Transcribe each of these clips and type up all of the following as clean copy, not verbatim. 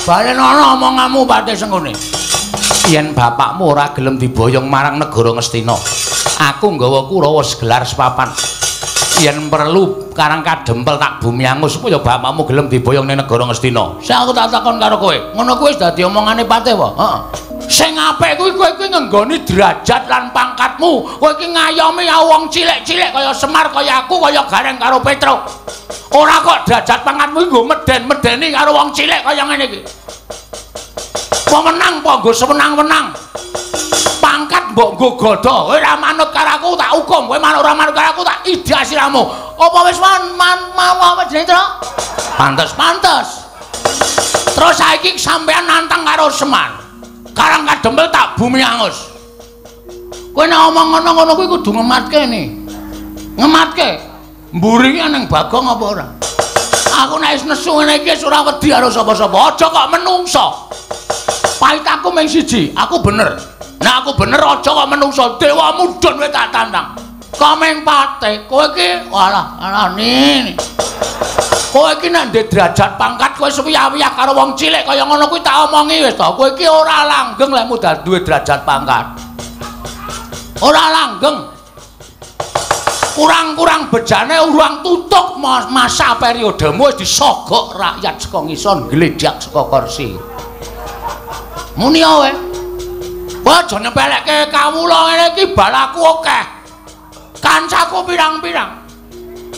Balen ana omonganmu Patih Sengkuni. Yen bapakmu ora gelem diboyong marang negara Ngastina, aku nggawa Kurawa segelar sepapan. Yen perlu Karang Kadempel tak bumi angus supaya bapakmu gelem diboyong ning negara Ngastina. Sing aku tak takon karo kowe, ngono kuwi wis dadi omongane Patih apa? Heeh. Sing apik kuwi kowe kuwi ngenggoni derajat lan pangkatmu. Kowe iki ngayomi wong cilik-cilik kaya Semar, kaya aku, kaya Gareng karo Petruk. Ora kok derajat pangkatmu nggo meden-medeni karo wong cilik kaya ngene iki. Pemenang apa nggo sewenang-wenang? Pangkat mbok nggo gada. Kowe ora manut karo aku tak hukum, kowe manut ora manut karo aku tak idak siramu. Apa wis mau apa jenenge, Truk? Pantes-pantes. Terus saiki sampean nantang karo Semar. Karang Kadempel tak bumi angus. Kowe nek omong ngono-ngono kuwi kudu ngematke ne. Ngematke. Mburi ning Bagong apa ora? Aku nek wis nesu ngene iki wis ora wedi karo sapa-sapa. Aja kok menungso. Pahit aku mung siji, aku bener. Nek aku bener aja kok menungso, dewa mudhun kowe tak tantang. Komeng Patih, kowe iki walah alane. Kowe iki nek ndek derajat pangkat kowe suwiyah-wiyah karo wong cilik kaya ngono kuwi tak omongi wis to. Kowe iki ora langgeng lek mudhar duwe derajat pangkat. Ora langgeng. Kurang-kurang bejane urang tutuk masa periodemu wis disogok rakyat saka ngisor ngledhak saka kursi. Muni kowe. Kowe aja nyepelekke kawula ngene iki balaku akeh. Kancaku pirang-pirang.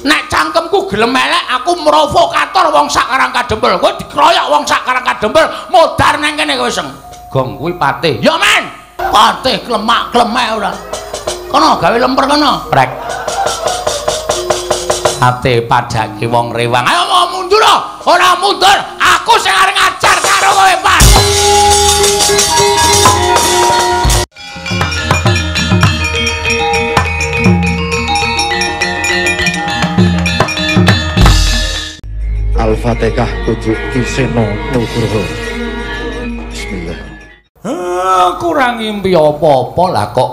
Nek cangkemku gelem elek aku provokator wong sak Karang Kadempel. Kowe dikroyok wong sak Karang Kadempel modar nang kene kowe seng. Gong kuwi Patih. Ya men. Patih klemak-klemek ora. Kono gawe lemper kono. Prek. Ate padake wong rewang. Ayo mau mundur. Ora mundur, aku sing arep ngajar karo kowe, Pak. Al-Fatihah tujuk Ki Seno Nugroho. Bismillah. Kurang ngimpi apa-apa lah kok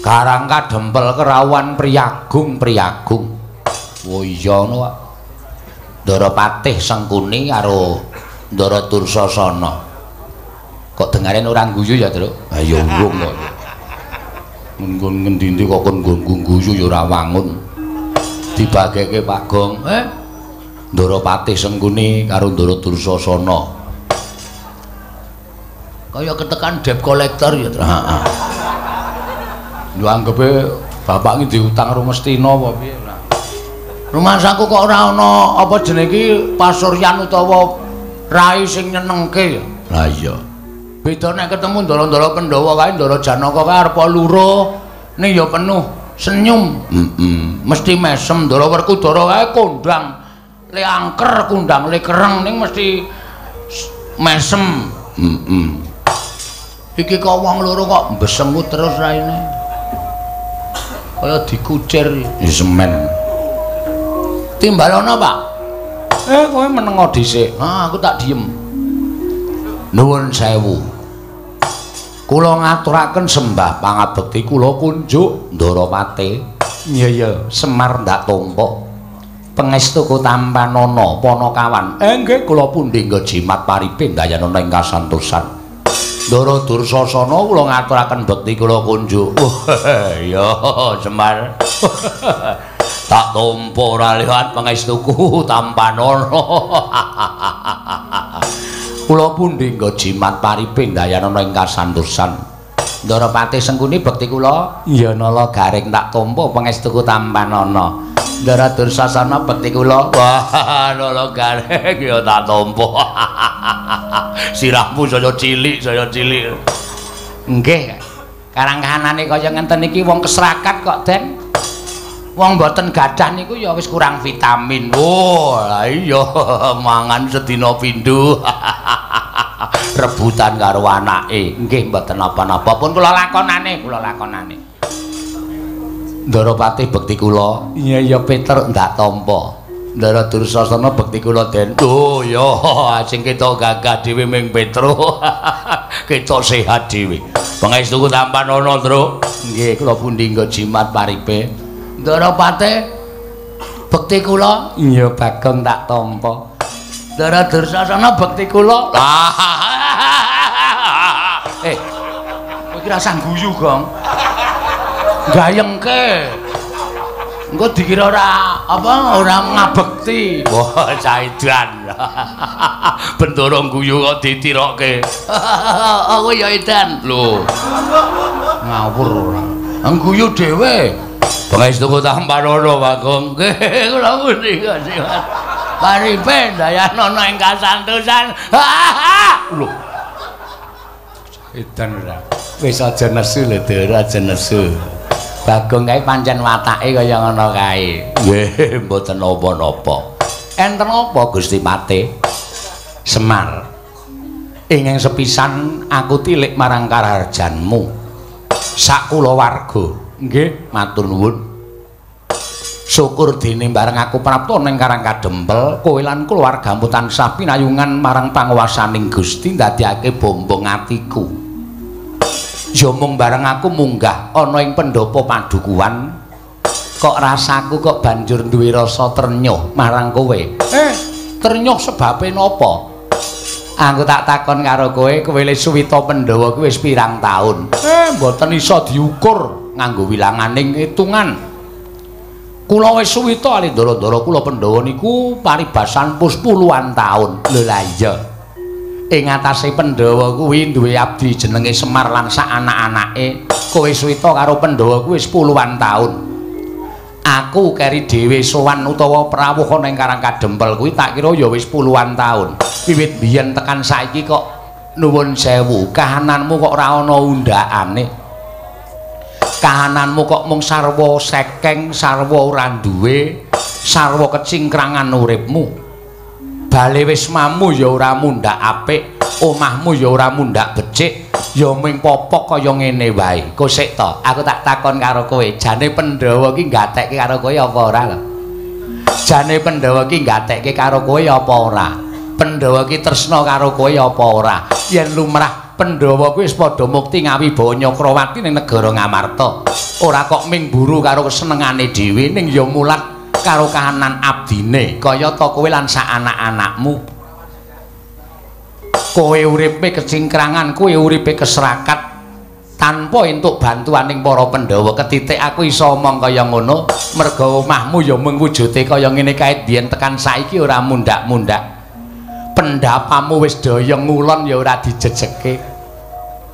Karang Kadempel kerawan priyagung-priyagung. Oh iya ngono kok. Ndara Patih Sengkuni karo Ndara Dursasana. Kok dengaren ora guyu ya, Truk? Ha ya urung kok. Nggon ngendi-endi kok kon nggon guyu ya ora wangun. Dibageke Pak Gong. Ndara Patih Sengkuni karo Ndara Dursasana. Kaya ketekan debt collector ya, Truk. Heeh. Yo anggepe bapak iki diutang karo Ngastina apa piye ora. Rumangsaku kok ora ana apa jenenge iki pasuryan utawa rai sing nyenengke ya. Lah iya. Beda nek ketemu ndara-ndara Pandhawa kae, Ndara Janaka kae arep luruh ning ya penuh senyum. Heeh. Mesti mesem. Ndara Werkudara kae kondang le angker, kondang le kereng ning mesti mesem. Heeh. Iki kok wong loro kok mbesengut terus raine. Kaya dikucir ya semen. Timbalono, Pak. Kowe menengo dhisik. Ah, aku tak diem. Nuwun sewu. Kula ngaturaken sembah pangabekti kula kunjuk Ndara Patih. Iya iya, Semar ndak tampa. Pangestuku tampanana Panakawan. Nggih kula pundi nggo jimat paripe ndayanana ing kasantosan. Ndara Dursasana kula ngaturaken bekti kula kunjuk. Iya, Semar. Tak tampa ora liwat pangestuku tampanana. Kula pundi nggo jimat paripe ndayanana ing kasantosan. Ndara Patih Sengkuni bekti kula. Iya nala garing tak tampa pangestuku tampanana. Ndara Dursasana bekti kula. Wah, nala garing ya tak tampa. Sirahmu saya cilik, saya cilik. Nggih. Karang kahanane kaya ngenten iki wong kesrakat kok, Den. Wong mboten gadah niku ya wis kurang vitamin. Oh, lah iya mangan sedina pindho. Rebutan karo anake. Nggih mboten napa-napa pun kula lakonane, kula lakonane. Ndara Patih bekti kula. Iya iya Peter ndak tampa. Ndara Dursasana bekti kula, Den. Oh iya, sing ketok gagah dhewe ming Petro. Ketok sehat dhewe. Pangestuku tampanana, Truk. Nggih, kula pundi nggo jimat paripe. Ndara Patih bekti kula. Iya Bagong tak tampa. Ndara Dursasana bekti kula. Kowe iki rasah guyu, Gong. Gayengke. Engko dikira ora apa ora ngabekti. Wah, caidan. Bendoro guyu kok ditirokke. Aku ya edan. Lho. Ngawur ora. Ngguyu dhewe. Pangestu tampanana, Bagong. Nggih, kula pundi Gusti. Paripe dayanana ing kasantosan. Lho. Edan ora. Wis aja nesu lho, Ndara, aja nesu. Bagong kae pancen watake kaya ngono kae. Nggih, mboten napa-napa. Enten apa Gusti Patih? Semar. Ingkang sepisan aku tilik marang karaharjanmu. Sak kulawarga. Nggih, matur nuwun. Syukur dene bareng aku prapta ning Karang Kadempel, kowe lan keluargamu tansah pinayungan marang panguwasaning Gusti ndadekake bombong atiku. Ya mung bareng aku munggah ana ing pendopo padukuhan, kok rasaku kok banjur duwe rasa trenyuh marang kowe. Trenyuh sebabe napa? Aku tak takon karo kowe, kowe le suwita Pandhawa kuwi wis pirang taun? Mboten iso diukur nganggo wilanganing hitungan. Kula wis suwita ali ndara-ndara kula Pandhawa niku paribasan pus puluhan taun. Lho lah iya. Ing atase Pandhawa kuwi duwe abdi jenenge Semar lan sak anak-anake. Kowe suwita karo Pandhawa kuwi wis puluhan taun. Aku keri dhewe sowan utawa prawuh ana ing Karang Kadempel kuwi tak kira ya wis puluhan taun. Wiwit biyen tekan saiki kok nuwun sewu, kahananmu kok ora ana undhakane. Kahananmu kok mung sarwa sekeng, sarwa ora duwe, sarwa kecingkrangan uripmu. Bale wismamu ya ora mundhak apik, omahmu ya ora mundhak becik, ya mung popok kaya ngene wae. Kosek to, aku tak takon karo kowe, jane Pandhawa ki gatekke karo kowe apa ora to? Jane Pandhawa ki gatekke karo kowe apa ora? Pandhawa ki tresna karo kowe apa ora? Yen lumrah Pandhawa kuwi wis padha mukti ngawibawa Nyakrawati ning negara Ngamarta. Ora kok ming mburu karo kesenengane dhewe, ning ya mulat karo kahanan abdine, kaya ta kowe lan sak anak-anakmu. Kowe uripe kecingkrangan, kowe uripe keserakat tanpa entuk bantuaning para Pandhawa. Ketitik aku iso omong kaya ngono merga omahmu ya mung wujude kaya ngene kae biyen tekan saiki ora mundhak-mundhak. Pendapamu wis daya ngulon ya ora dijejeke.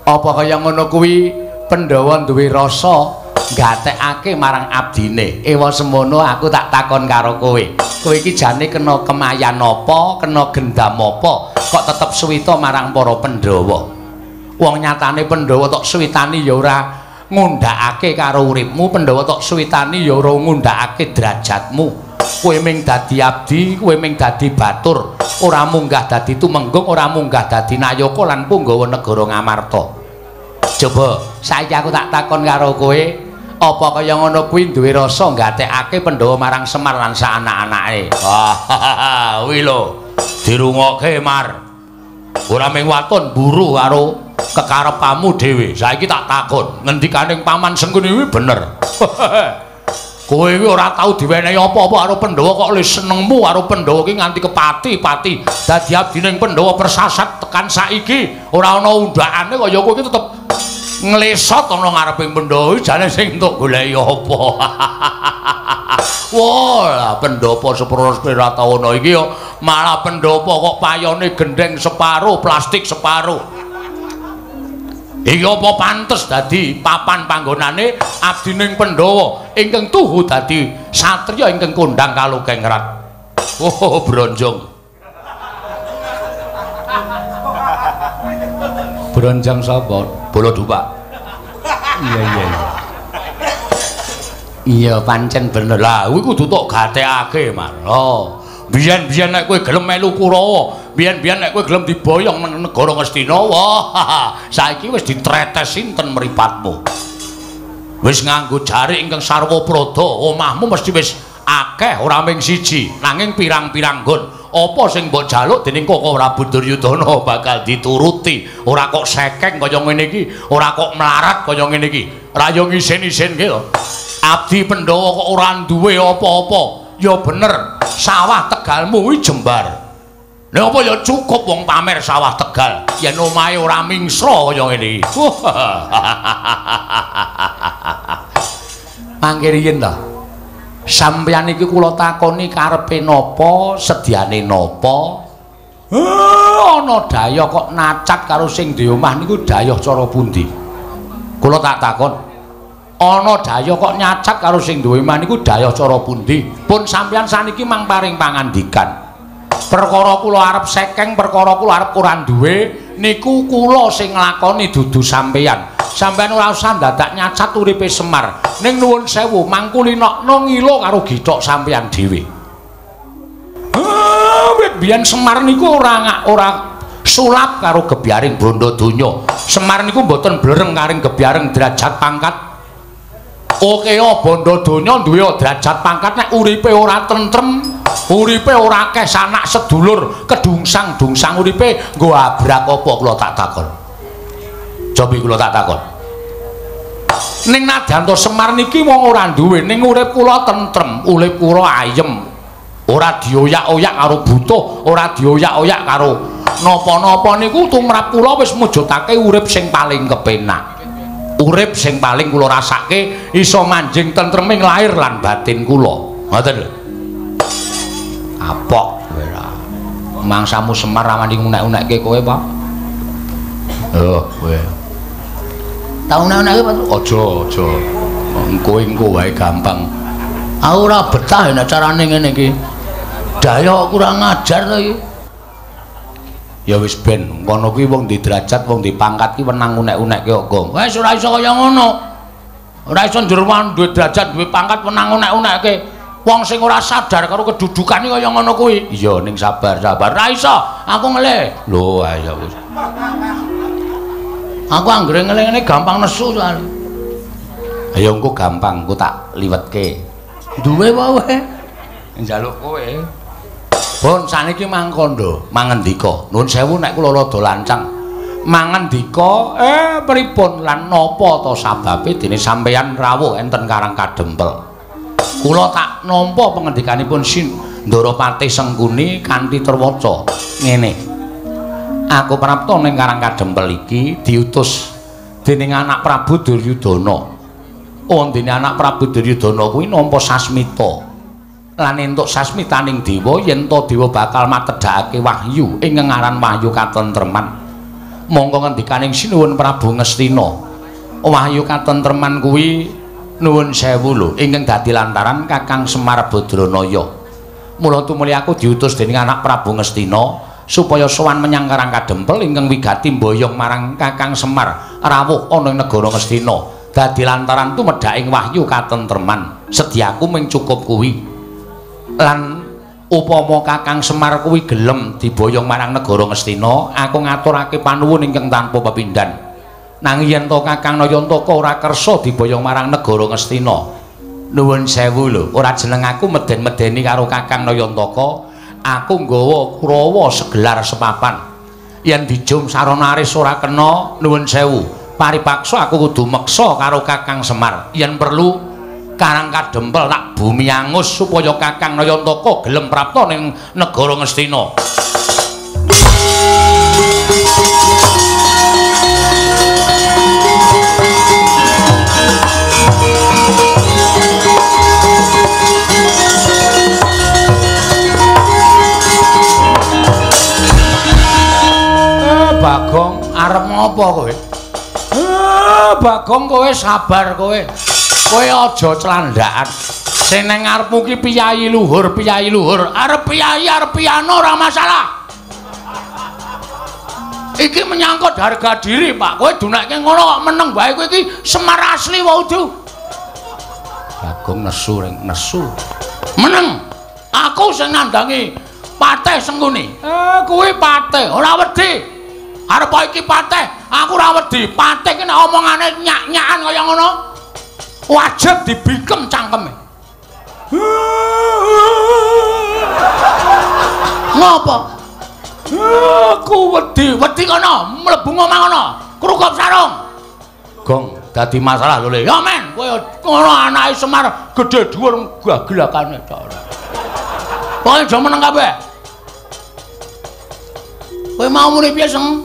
Apa kaya ngono kuwi Pandhawa duwe rasa gatekake marang abdine. Ewa semono aku tak takon karo kowe. Kowe iki jane kena kemayan apa, kena gendam apa, kok tetep suwita marang para Pandhawa? Wong nyatane Pandhawa tok suwitani ya ora ngundhakake karo uripmu, Pandhawa tok suwitani ya ora ngundhakake derajatmu. Kowe ming dadi abdi, kowe ming dadi batur, ora munggah dadi tumenggung, ora munggah dadi nayaka lan punggawa negara Ngamarta. Coba saiki aku tak takon karo kowe, apa kaya ngono kuwi duwe rasa gatekake Pandhawa marang Semar lan sak anak-anake? Wah, kuwi lho dirungokke Mar. Ora ming waton mburu karo kekarepanmu dhewe. Saiki tak takon, ngendikaning Paman Sengkuni kuwi bener. Kowe iki ora tau diwenehi apa-apa karo Pandhawa kok le senengmu karo Pandhawa iki nganti kepati-pati. Dadi abdining Pandhawa persasat tekan saiki ora ana undhakane kaya kowe iki tetep nglesot ana ngareping Pandhawa iki jane sing entuk goleki apa. Wah, lah Pandhawa sepuro Pratawana iki ya malah Pandhawa kok payone gendheng separo, plastik separo. Iki apa pantes dadi papan panggonane abdining Pandhawa ingkang tuhu dadi satriya ingkang kondhang kalukengrat. Oh, bronjong. Bronjong sapa? Bala Dupak. Iya iya. Iya pancen bener. Lah kuwi kudu tok gatekake, Mar. Oh. Biyen-biyen nek kowe gelem melu Kurawa, biyen-biyen nek kowe gelem diboyong nang negara Ngastina, wah, saiki wis ditretes sinten mripatmu. Wis nganggo jarik ingkang sarwa prada, omahmu mesti wis akeh ora ming siji, nanging pirang-pirang nggon. Apa sing mbok jaluk dening Koko Prabu Duryudana bakal dituruti. Ora kok sekeng kaya ngene iki, ora kok melarat kaya ngene iki. Ra yo ngisin-isinke to. Abdi Pandhawa kok ora duwe apa-apa. Ya bener, sawah Tegalmu kuwi jembar. Lha apa ya cukup wong pamer sawah Tegal yen omahe ora mingsra kaya ngene iki. Mangke riyin ta. Sampeyan iki kula takoni karepe napa, sediane napa? Ana dayah kok nacat karo sing duwe omah niku dayah cara pundi? Kula tak takon. Ana dayah kok nyacat karo sing duwe omah niku dayah cara pundi? Pun sampeyan saniki mang paring pangandikan. Perkara kula arep sekeng, perkara kula arep ora duwe niku kula sing nglakoni dudu sampeyan. Sampeyan ora usah dadak nyacat uripe Semar. Ning nuwun sewu mangkulinokno ngilo karo githok sampeyan dhewe. Wit biyen Semar niku ora sulap karo gebyaring bondo donya. Semar niku mboten blereng karing gebyaring derajat pangkat. Oke, bondo donya duwe derajat pangkat nek uripe ora tentrem, uripe ora akeh sanak sedulur, kedungsang-dungsang uripe nggo abrak apa kula tak takon. Cobi kula tak takon. Ning nadyan to Semar niki wong ora duwe, ning urip kula tentrem, urip kula ayem. Ora dioyak-oyak karo butuh, ora dioyak-oyak karo napa-napa niku tumrap kula wis mujudake urip sing paling kepenak. Urip sing paling kula rasake iso manjing tentreming lahir lan batin kula. Ngoten lho. Apok kowe ora. Mangsamu Semar ra wani ngunek-unekke kowe, Pak. Oh, kowe. Ta unek-unekke, Pak. Aja, aja. Engko wae gampang. Aku ora betah nek carane ngene iki. Daya kurang ajar to iki. Ya wis ben, kono kuwi wong di derajat, wong di pangkat ki wenang unek-unekke kok, Gong. Wis ora iso kaya ngono. Ora iso njerwan duwe derajat, duwe pangkat wenang unek-unekke. Wong sing ora sadar karo kedudukane kaya ngono kuwi. Iya, ning sabar, sabar. Ora iso, aku ngelih. Lho, ayo wis. Aku anggere ngelih ngene gampang nesu soalé. Ayo engko gampang, engko tak liwetke. Duwe wae. Njaluk kowe. Pun saniki mangkondo, mangendika. Nuwun sewu nek kula rada lancang. Mangendika, pripun lan napa ta sababe dene sampeyan rawuh enten Karang Kadempel? Kula tak nampa pangendikanipun Ndorapati Sengkuni kanthi terwaca ngene. Aku prapta ning Karang Kadempel iki diutus dening anak Prabu Duryudana. Oh, dene anak Prabu Duryudana kuwi nampa sasmita. Lan entuk sasmitaning dewa yen ta dewa bakal matedhakake wahyu ing ngaran wahyu katentreman. Mongko ngendikaning Sinuwun Prabu Ngastina, wahyu katentreman kuwi nuwun sewu lho ingkang dadi lantaran Kakang Semar Badranaya. Mula tumuli aku diutus dening anak Prabu Ngastina supaya sowan menyang Karang Kadempel ingkang wigati mboyong marang Kakang Semar rawuh ana ing negara Ngastina. Dadi lantaran tumedhaking wahyu katentreman. Sediaku mung cukup kuwi. Lan upama Kakang Semar kuwi gelem diboyong marang negara Ngastina, aku ngaturake panuwun ingkang tanpa pepindhan. Nanging yen to Kakang Nayantaka ora kersa diboyong marang negara Ngastina, nuwun sewu lho, ora jeneng aku meden-medeni karo Kakang Nayantaka, aku nggawa Kurawa segelar sepapan. Yen dijum sarana aris ora kena, nuwun sewu, paripaksa aku kudu meksa karo Kakang Semar. Yen perlu Karang Kadempel tak bumi angus supaya Kakang Nayantaka gelem prapta ning negara Ngastina. Bagong arep ngopo kowe? Bagong kowe sabar kowe. Kowe aja clandhakan. Sing nang ngarepmu ki piyayi luhur, piyayi luhur. Arep piyayi, arep piano ora masalah. Iki menyangkut harga diri, Pak. Kowe dunekke ngono kok meneng wae kowe iki Semar asli wae udu. Bagong nesu ring nesu. Meneng. Aku sing nandangi Patih Sengkuni. Kuwi patih, ora wedi. Arep iki patih, aku ora wedi. Patih ki nek omongane nyak-nyakan kaya ngono, wajib dibikem cangkeme. Ngopo? Aku wedi, wedi kono, mlebu omah kono, krukup sarung. Gong, dadi masalah lho le. Ya men, kowe ngono anake Semar gedhe dhuwur gagelakane tok. Pokoke aja meneng kabeh. Kowe mau muni piye, Seng?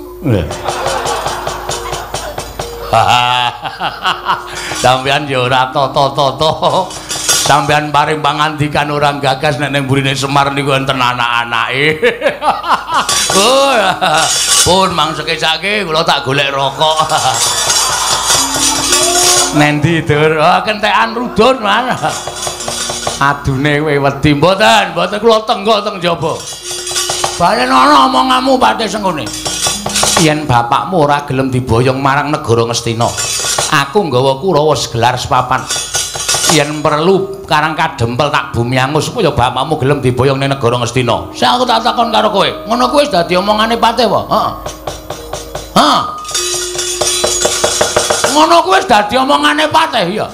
Sampeyan ya ora tata-tata. Sampeyan paring pangandikan ora gagas nek ning burine Semar niku enten anak-anake. Pun mang sekesake kula tak golek rokok. Nendi, Dur? Oh, kentekan rudun, Man. Adune kowe wedi mboten, mboten kula tenggo teng jaba. Balen ana omonganmu Patih Sengkuni. Yen bapakmu ora gelem diboyong marang negara Ngastina, aku nggawa Kurawa segelar sepapan. Yen perlu Karang Kadempel tak bumi angus supaya bapakmu gelem diboyong ning negara Ngastina. Sing aku tak takon karo kowe, ngono kuwi wis dadi omongane Patih apa? Heeh. Heeh. Ngono kuwi wis dadi omongane Patih ya.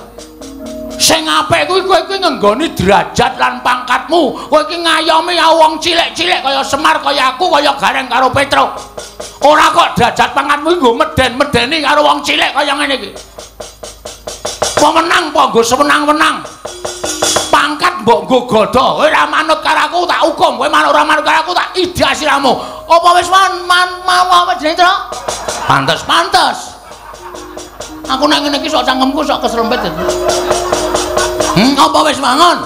Sing apik kuwi kowe iki ngenggoni derajat lan pangkatmu. Kowe iki ngayomi wong cilik-cilik kaya Semar, kaya aku, kaya Gareng karo Petruk. Ora kok derajat pangkatmu iki nggo meden-medeni karo wong cilik kaya ngene iki. Pemenang apa nggo sewenang-wenang? Pangkat mbok nggo godha. Kowe ora manut karo aku tak hukum, kowe manut ora manut karo aku tak idak siramu. Apa wis man mau apa jenenge, Truk? Pantes, pantes. Aku nek ngene iki sok cangkemku sok keserempet. Apa wis mangun?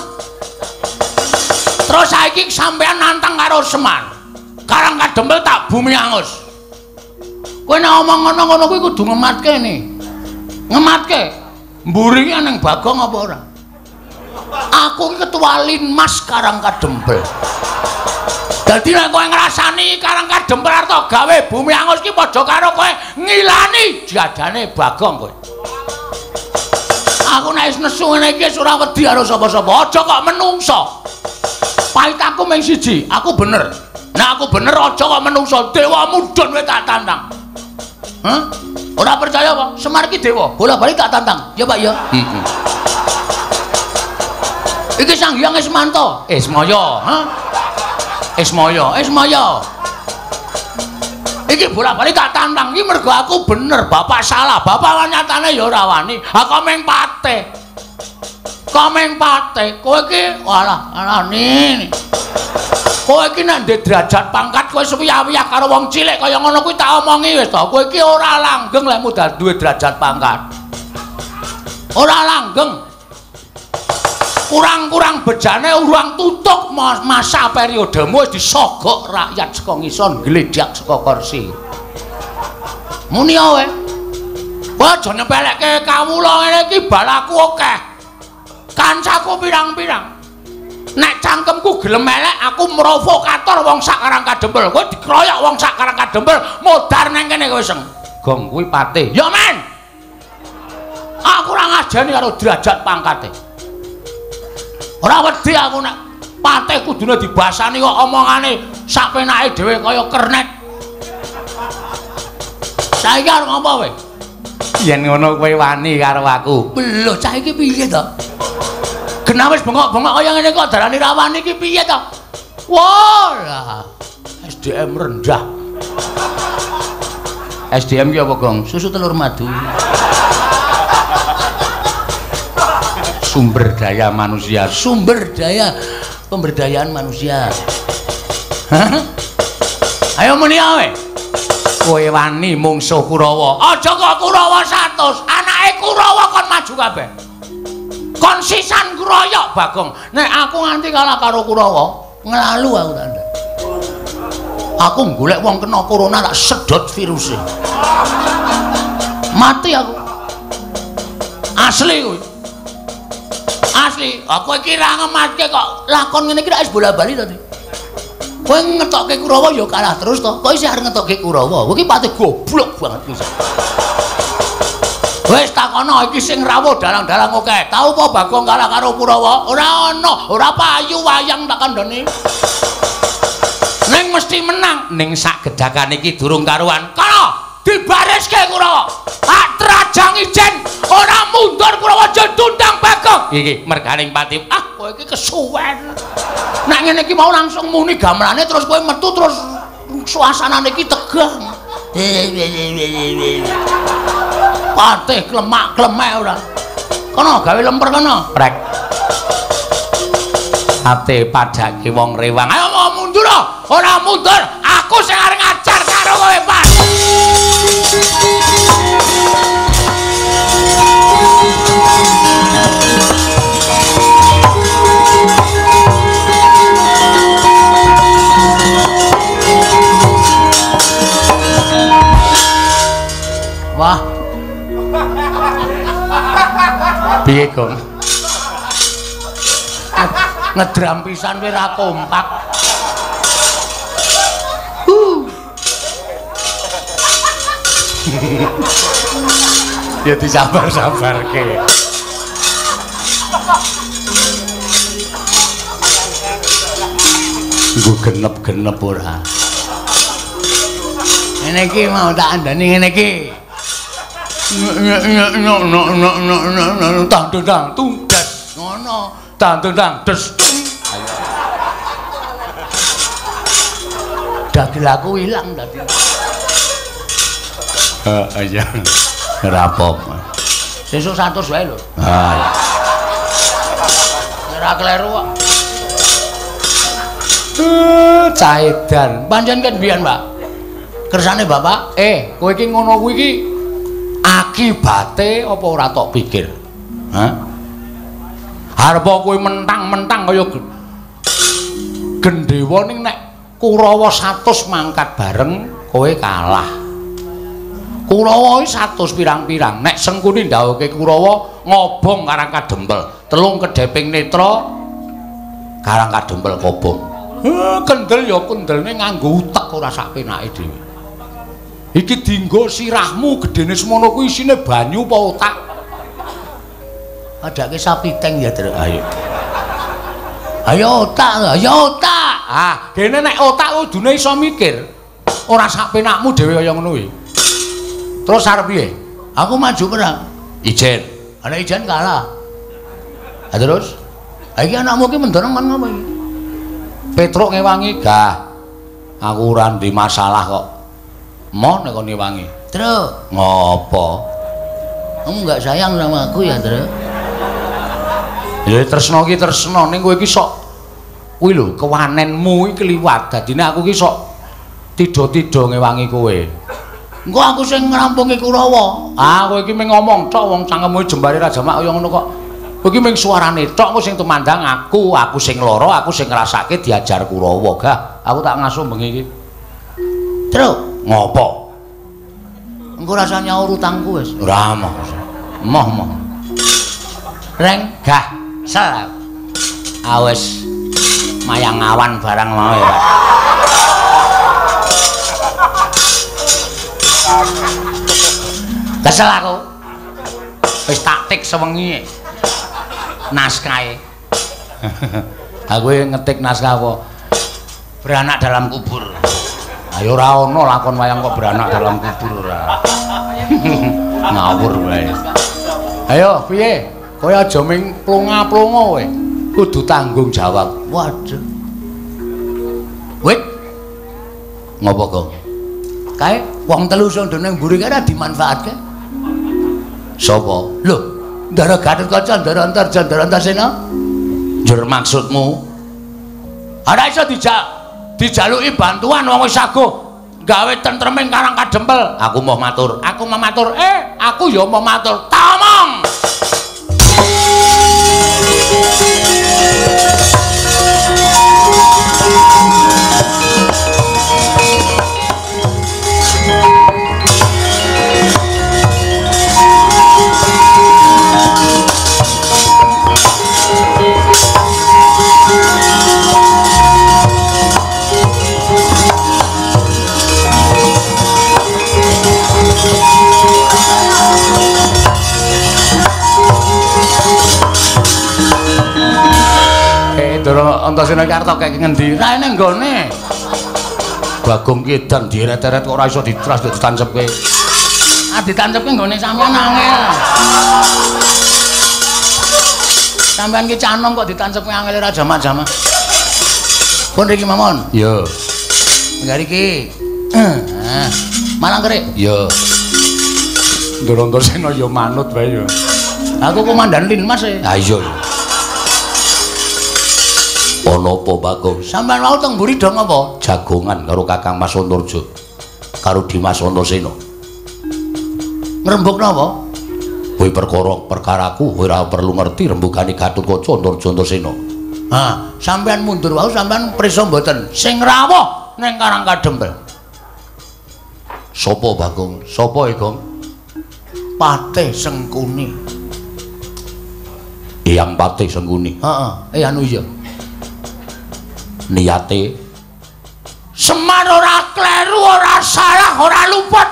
Terus saiki sampean nantang karo Semar. Karang Kadempel tak bumi angus. Kowe nek omong ngono-ngono kuwi kudu ngematke ne. Ngematke. Mburi ki nang Bagong apa ora? Aku ki ketua Linmas Karang Kadempel. Dadi nek kowe ngrasani Karang Kadempel arep gawe bumi angus ki padha karo kowe ngilani jadane Bagong kowe. Aku nek wis nesu ngene iki wis ora wedi karo sapa-sapa. Aja kok menungso. Pahitaku mung siji, aku bener. Nek aku bener aja kok menungso. Dewa mudhun kowe tak tantang. Hah? Ora percaya apa? Semar iki dewa, bola-bali tak tantang. Ya Pak ya. Heeh. Iki Sang Hyang Ismanto. Ismaya, ha? Ismaya, Ismaya. Iki bola-bali tak tantang iki mergo aku bener, bapak salah. Bapak nyatane ya ora wani. Ha kok meng patih. Kok meng patih. Kowe iki walah alane. Kowe iki nek ndek derajat pangkat kowe suwiyah-wiyah karo wong cilik kaya ngono kuwi tak omongi wis to. Kowe iki ora langgeng lek mudhar duwe derajat pangkat. Ora langgeng. Kurang-kurang bejane urang tutuk masa periodemu wis disogok rakyat saka ngisor ngledhak saka kursi. Muni kowe. Kowe aja nyepelekke kawula ngene iki balaku akeh. Kancaku pirang-pirang. Nek cangkemku gelem elek aku provokator wong sak Karang Kadempel. Kowe dikroyok wong sak Karang Kadempel modar nang kene kowe seng. Gong kuwi patih. Ya men. Aku ora ngajeni karo derajat pangkate. Ora wedi aku nek patih kudune dibasani kok omongane sak penake dhewe kaya kernet. Saiki arep ngopo kowe? Yen ngono kowe wani karo aku. Lho cah iki piye to? Genah wis bengok-bengok kaya ngene kok darani ra wani iki piye to? Wah, lah SDM rendah. SDM ki apa, Gong? Susu telur madu. Sumber daya manusia, sumber daya pemberdayaan manusia. Hah? Ayo muni ae. Kowe wani mungsuh Kurawa. Aja kok Kurawa 100, anake Kurawa kon maju kabeh. Kon sisan kroyok Bagong. Nek aku nganti kalah karo Kurawa, nglalu aku tanda. Aku golek wong kena corona tak sedot viruse. Mati aku. Asli kuwi. Asli, aku iki ra ngematke kok lakon ngene iki rak wis bola-bali to. Kowe ngetokke Kurawa ya kalah terus to. Kok isih arep ngetokke Kurawa? Kowe iki pati goblok banget iki. Wis takono iki sing rawuh dalang-dalang akeh. Tau apa Bagong kalah karo Kurawa? Ora ana, ora payu wayang tak kandhani. Ning mesti menang. Ning sak gedhakan iki durung karuan. Kono dibariske Kurawa. Tak trajang ijen ora mundur Kurawa jendundang Bagong. Iki merganing pati. Ah, kowe iki kesuwen. Nek ngene iki mau langsung muni gamelane terus kowe metu terus suasanane iki tegang. Patih klemak-klemek ora. Kono gawe lemper kono. Prek. Ate padake wong rewang. Ayo mau mundur. Ora mundur, aku sing arep ngajar. Wah. Piye, Gong? Ngedram pisan kowe ora kompak. Ya disabar-sabarke. Nggo genep-genep ora. Ngene iki mau tak andani ngene iki. Tang tang tunggas ngono. Tang tang des. Ayo. Dagel aku ilang dadi. Heeh iya. Ora apa-apa. Sesuk 100 wae lho. Ha. Ora kleru kok. Caedan. Pancen kan biyen, Pak. Kersane Bapak, kowe iki ngono kuwi iki akibate apa ora tok pikir? Hah? Arep kowe mentang-mentang kaya gendhewa ning nek Kurawa 100 mangkat bareng kowe kalah. Kurawa iki 100 pirang-pirang. Nek Sengkuni ndhawuhke Kurawa ngobong Karang Kadempel, telung kedheping netra Karang Kadempel kobong. Kendel ya kendelne nganggo utek ora sak penake dhewe. Iki dienggo sirahmu gedene semono kuwi isine banyu apa otak? Padake sapi teng ya, Truk. Ayo. Ayo otak, ayo otak. Ah, dene nek otak kudune iso mikir. Ora sak penakmu dhewe kaya ngono kuwi. Terus arep piye? Aku maju perang. Ijen. Ana ijen kalah. Ha terus? Ha iki anakmu ki mendorong kon ngopo iki? Petruk ngewangi, gah. Aku ora ndek masalah kok. Moh nek kon ngewangi. Truk, ngopo? Kamu enggak sayang sama aku ya, Truk? Ya tresno ki tresno ning kowe iki sok kuwi lho kewanenmu iki kliwat. Dadine aku ki sok tidha-tidha ngewangi kowe. Engko aku sing ngrampungi Kurawa. Ah, kowe iki mung ngomong tok wong cangkemmu jembare ra jamak kaya ngono kok. Kowe iki mung suarane tok engko sing tumandang aku, aku sing lara, aku sing ngrasake diajar Kurawa. Gah, aku tak ngasuh bengi iki. Truk, ngopo? Engko rasa nyaur utangku wis. Ora moh. Moh moh. Reng, gah, sel. Awes mayang awan barang mau ya, Pak. Kesel aku. Wis taktik sewengi. Naskahe. Aku ngetik naskah apa? Beranak dalam kubur. Ayo ora ono lakon wayang kok beranak dalam kubur ora. Ngawur wae. Ayo piye? Kowe aja ming plonga-plonga kowe. Kudu tanggung jawab. Waduh. Wit. Ngopo, Gong? Kae wong telu sing nang mburi kae ora dimanfaatke. Sapa? Lho, Ndara Gatotkaca, Ndara Antarja, Ndara Antasena. Njur maksudmu? Ora iso dijaluki bantuan wong wis saguh gawe tentreming Karang Kadempel. Aku mau matur, aku mau matur. Aku ya mau matur. Tamong. Ndara Antasena iki arep kek ngendi? Ra ene nggone. Bagong ki edan dieret-eret kok ora iso ditras ditancepke. Ah ditancepke nggone sampean angel. Sampean ki canom kok ditancepke angel ora jamak-jamak. Pun riki mawon. Iya. Enggak riki. Heeh. Malang kerik. Iya. Ndara Antasena ya manut wae ya. Aku komandan Linmas e. Ha iya. Ana apa, Bagong? Sampeyan wau teng mburi dong apa? Jagongan karo Kakang Mas Antarja. Karo Dimas Antasena. Ngrembug napa? Kowe perkara perkaraku kowe ora perlu ngerti rembugane Gatotkaca Antarja Antasena. Ha, sampeyan mundur wau sampeyan prisa mboten? Sing rawuh ning Karang Kadempel. Sapa, Bagong? Sapa, Gong? Patih Sengkuni. Eyang Patih Sengkuni. Heeh, anu iya. Niate Semar ora kleru, ora salah, ora luput.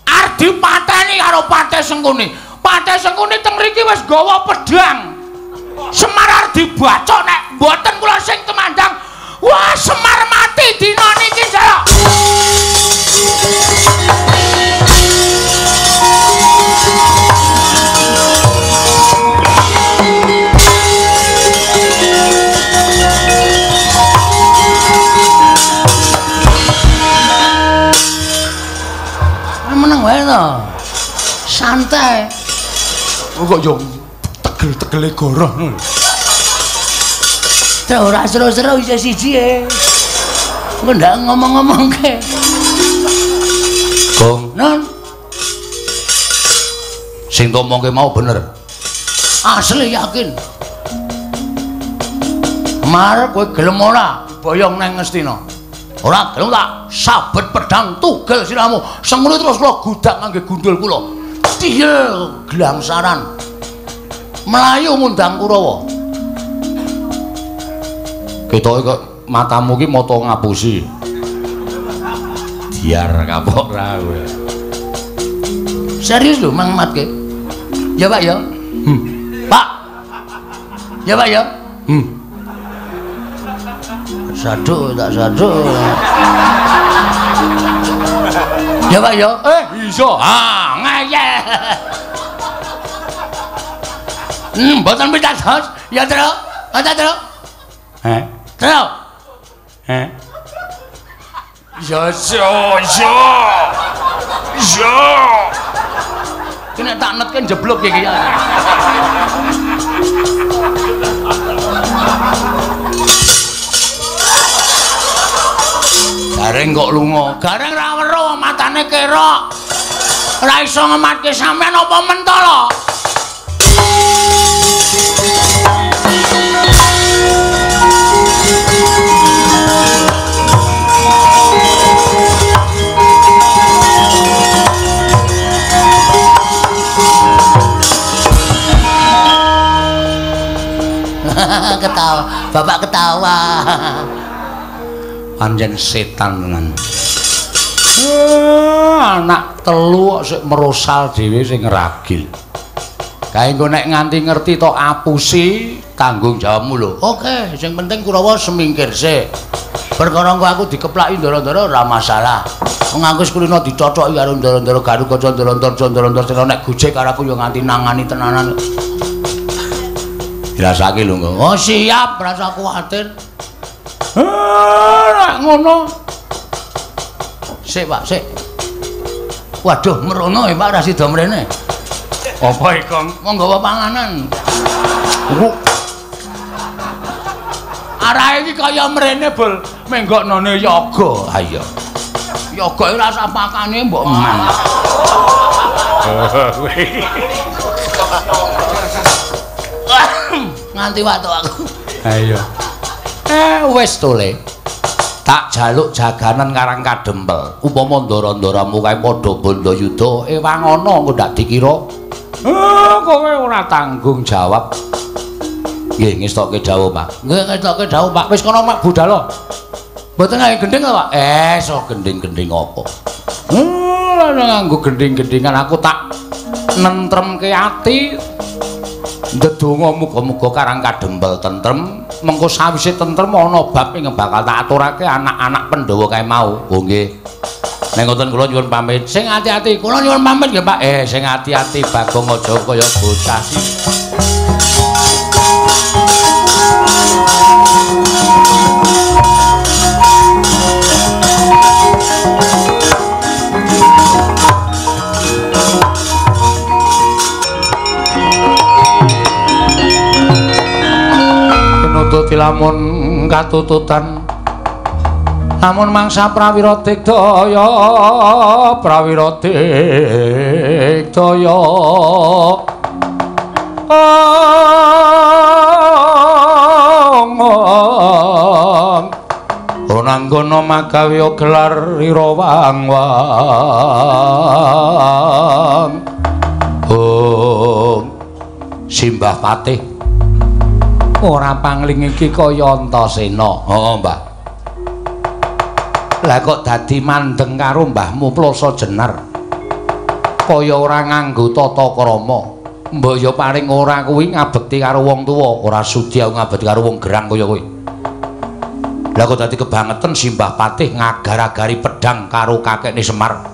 Arep dipateni karo Patih Sengkuni. Patih Sengkuni teng mriki wis gawa pedhang. Semar arep dibacok nek mboten kula sing tumandang. Wah, Semar mati dina niki jaluk. Meneng wae to. Santai. Kok yo tegel-tegele goroh ngono. Terus ora seru-seru isih siji e. Engko ndak ngomong-ngomongke. Gong, Non. Sing ngomongke mau bener. Asli yakin. Mar kowe gelem ora boyong nang Ngastina? Ora gelem tak sabet pedang tugel siramu. Sengkuni terus kula gudak ngangge gundul kula. Tiyel glangsaran. Melayu ngundang Kurawa. Ketoke kok matamu ki mata ngapusi. Diar kapok ra kowe. Serius lho Mang Matke. Ya Pak ya. Pak. Ya Pak ya. Saduk tak saduk. Ya Pak ya. Iso. Ah, ngeyel. Mboten pitados. Ya, Tru. Ada, Tru. Heh. Tru. Heh. Ya, iso, iso. Iso. Iki nek tak netke njeblug iki ya. Gareng kok lunga. Gareng ra weruh matane kerok. Ora iso ngematke sampean apa mentala. Ketawa, bapak ketawa. Pancen setan tenan. Anak telu kok sik merosal dhewe sing ngragil. Kae engko nek nganti ngerti tok apusi tanggung jawabmu lho. Oke, sing penting Kurawa semingkir sik. Perkara engko aku dikeplaki ndara-ndara ora masalah. Wong aku wis kulino dicocoki karo ndara-ndara Garukaca ndara-ndara ndara-ndara nek gojek karo aku ya nganti nangani tenanan. Dirasake lho engko. Oh siap, rasa kuwatir. Nek ngono. Sik, Pak, sik. Waduh, merono ya Pak ra sida mrene. Apa iki, Kong? Wong nggawa panganan. Arahe iki kaya mrene, Bul. Menggoknone yoga. Ha iya. Yoga ora usah pakane mbok eman. Nganti watuk aku. Ha iya. Wis to, Le. Tak jaluk jaganan Karang Kadempel. Upama ndara-ndaramu kae padha bandayuda, ewang ana engko ndak dikira. Kowe ora tanggung jawab. Nggih, ngestokke dawuh, Pak. Nggih, ngestokke dawuh, Pak. Wis kono mak budal. Mboten nganggo gendhing to, Pak? So gendhing-gendhing apa? Ora nganggo gendhing-gendhingan aku tak nentremke ati. Ndedonga muga-muga Karang Kadempel tentrem, mengko sawise tentrem ana bab ing bakal tak aturake anak-anak Pandhawa kae mau. Oh nggih. Nek ngoten kula nyuwun pamit. Sing ati-ati, kula nyuwun pamit nggih, Pak. Sing ati-ati Bagong aja kaya bocah sih. Nututi lamun katututan lamun mangsa prawira digdaya prawira digdaya onanggono magawe gelar ira wang wang. Simbah Patih. Ora pangling iki kaya Antasena. Heeh, Mbah. Lah kok dadi mandeng karo mbahmu Ploso Jenar. Kaya ora nganggo tata krama. Mbok ya paling ora kuwi ngabekti karo wong tuwa, ora sudi aku ngabekti karo wong gerang kaya kowe. Lah kok dadi kebangetan Simbah Patih ngagar-agari pedang karo kakekne Semar.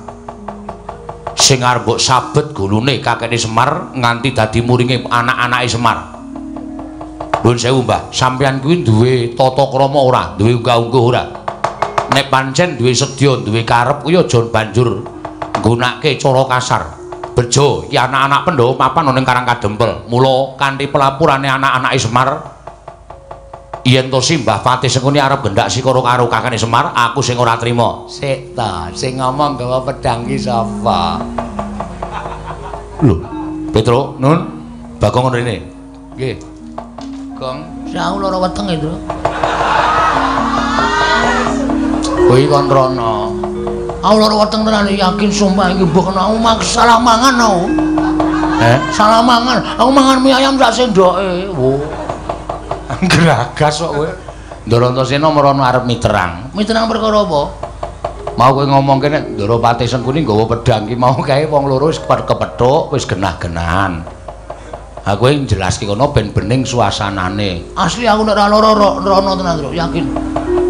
Sing arep mbok sabet gulune kakekne Semar nganti dadi muringe anak-anake Semar. Nuwun sewu, Mbah, sampeyan kuwi duwe tata krama ora? Duwe unggah-ungguh ora? Nek pancen duwe sedya, duwe karep kuwi aja banjur nggunakake cara kasar. Bejo iki anak-anak Pandhawa papan ana ning Karang Kadempel. Mula kanthi pelapurane anak-anake Semar, yen to Simbah Patih Sengkuni arep gendak sikara karo kakane Semar, aku sing ora trima. Sik ta, sing ngomong gawa pedhang ki sapa? Lho, Petro, Nun, Bagong rene. Nggih. Gong, aku lara wetenge, Tru. Kuwi kon rono. Aku lara weteng tenan yakin sumpah iki mbok aku salah mangan aku. Salah mangan. Aku mangan mie ayam sak sendoke. Wo. Gragas kok kowe. Ndara Antasena merono arep miterang. Miterang perkara apa? Mau kowe ngomongke nek Ndara Patih Sengkuni nggawa pedhang ki mau kae wong loro wis kepethuk, wis genah-genahan. Aku jelaske kono ben bening suasanane. Asli aku nek ora lara rono tenan, Tru, yakin.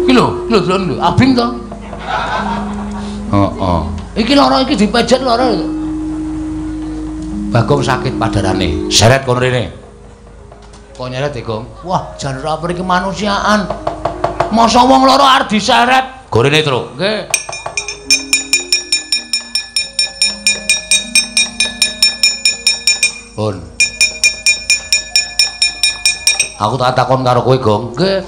Iki lho, lho delok lho, abing to. Heeh. Iki lara iki dipejet lara lho. Bagong sakit padarane. Seret kono rene. Kok nyeret e, Gong? Wah, jan ora peri kemanusiaan. Masa wong lara arep diseret? Gorene, Tru. Nggih. Pun. Aku tak takon karo kowe, Gong. Nggih.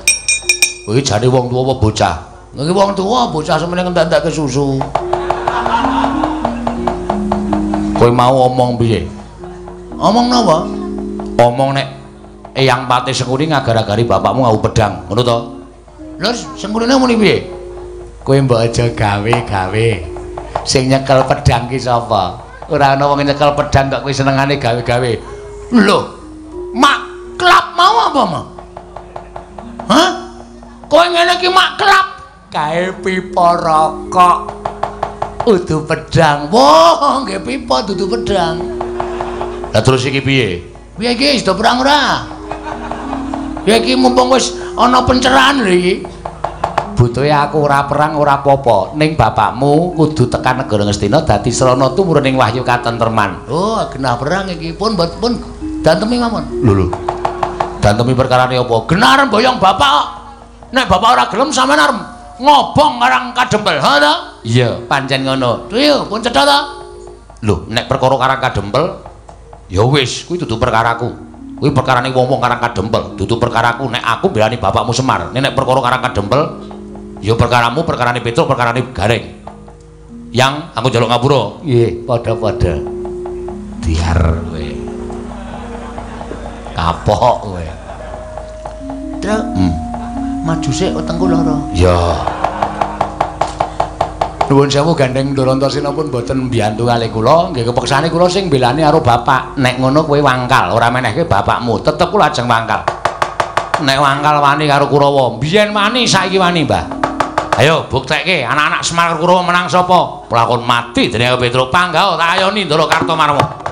Kowe jane wong tuwa apa bocah? Nggih wong tuwa, bocah semene ngentek-entekke susu. Kowe mau omong piye? Omong napa? Omong nek Eyang Patih Sengkuni ngagar-agari bapakmu nganggo pedhang, ngono to? Lho, Sengkunine muni piye? Kowe mbok aja gawe-gawe. Sing nyekel pedhang ki sapa? Ora ana wong nyekel pedhang kok kowe senengane gawe-gawe. Lho, mak klap mau apa, Ma? Hah? Kowe ngene iki mak klap kae pipa rokok. Udu pedhang. Wah, nggih pipa dudu pedhang. Lah terus iki piye? Piye iki wis do perang ora? Ya iki mumpung wis ana pencerahan lho iki. Butuhe aku ora perang ora apa-apa, ning bapakmu kudu tekan negara Ngastina dadi srana tumurun ing wahyu katentreman. Oh, genah perang iki pun pun dantemi mawon. Lho lho. Dantemi perkarane apa? Genah arep boyong bapak kok. Nek bapak ora gelem sampean arep ngobong Karang Kadempel. Ha ta? Iya, pancen ngono. Iya, pun cetha ta? Lho, nek perkara Karang Kadempel ya wis, kuwi dudu perkaraku. Kuwi perkarane wong-wong Karang Kadempel, dudu perkaraku nek aku mbelani bapakmu Semar. Nek perkara Karang Kadempel ya perkaramu, perkarane Petruk, perkarane Gareng. Yang aku njaluk ngapura. Nggih, padha-padha. Diar kowe. Kapok kowe. Truk. Maju sik wetengku lara. Ya. Nuwun sewu gandeng Ndara Antasena pun mboten mbiyantu kalih kula, nggih kepeksane kula sing mbelani karo bapak. Nek ngono kowe wangkal, ora menehke bapakmu, tetep kula ajeng wangkal. Nek wangkal wani karo Kurawa, biyen wani saiki wani, Mbah. Ayo buktekke anak-anak Semar Kurawa menang sapa? Pelakon mati dening Petruk panggah tak ayoni Ndara Kartomarma.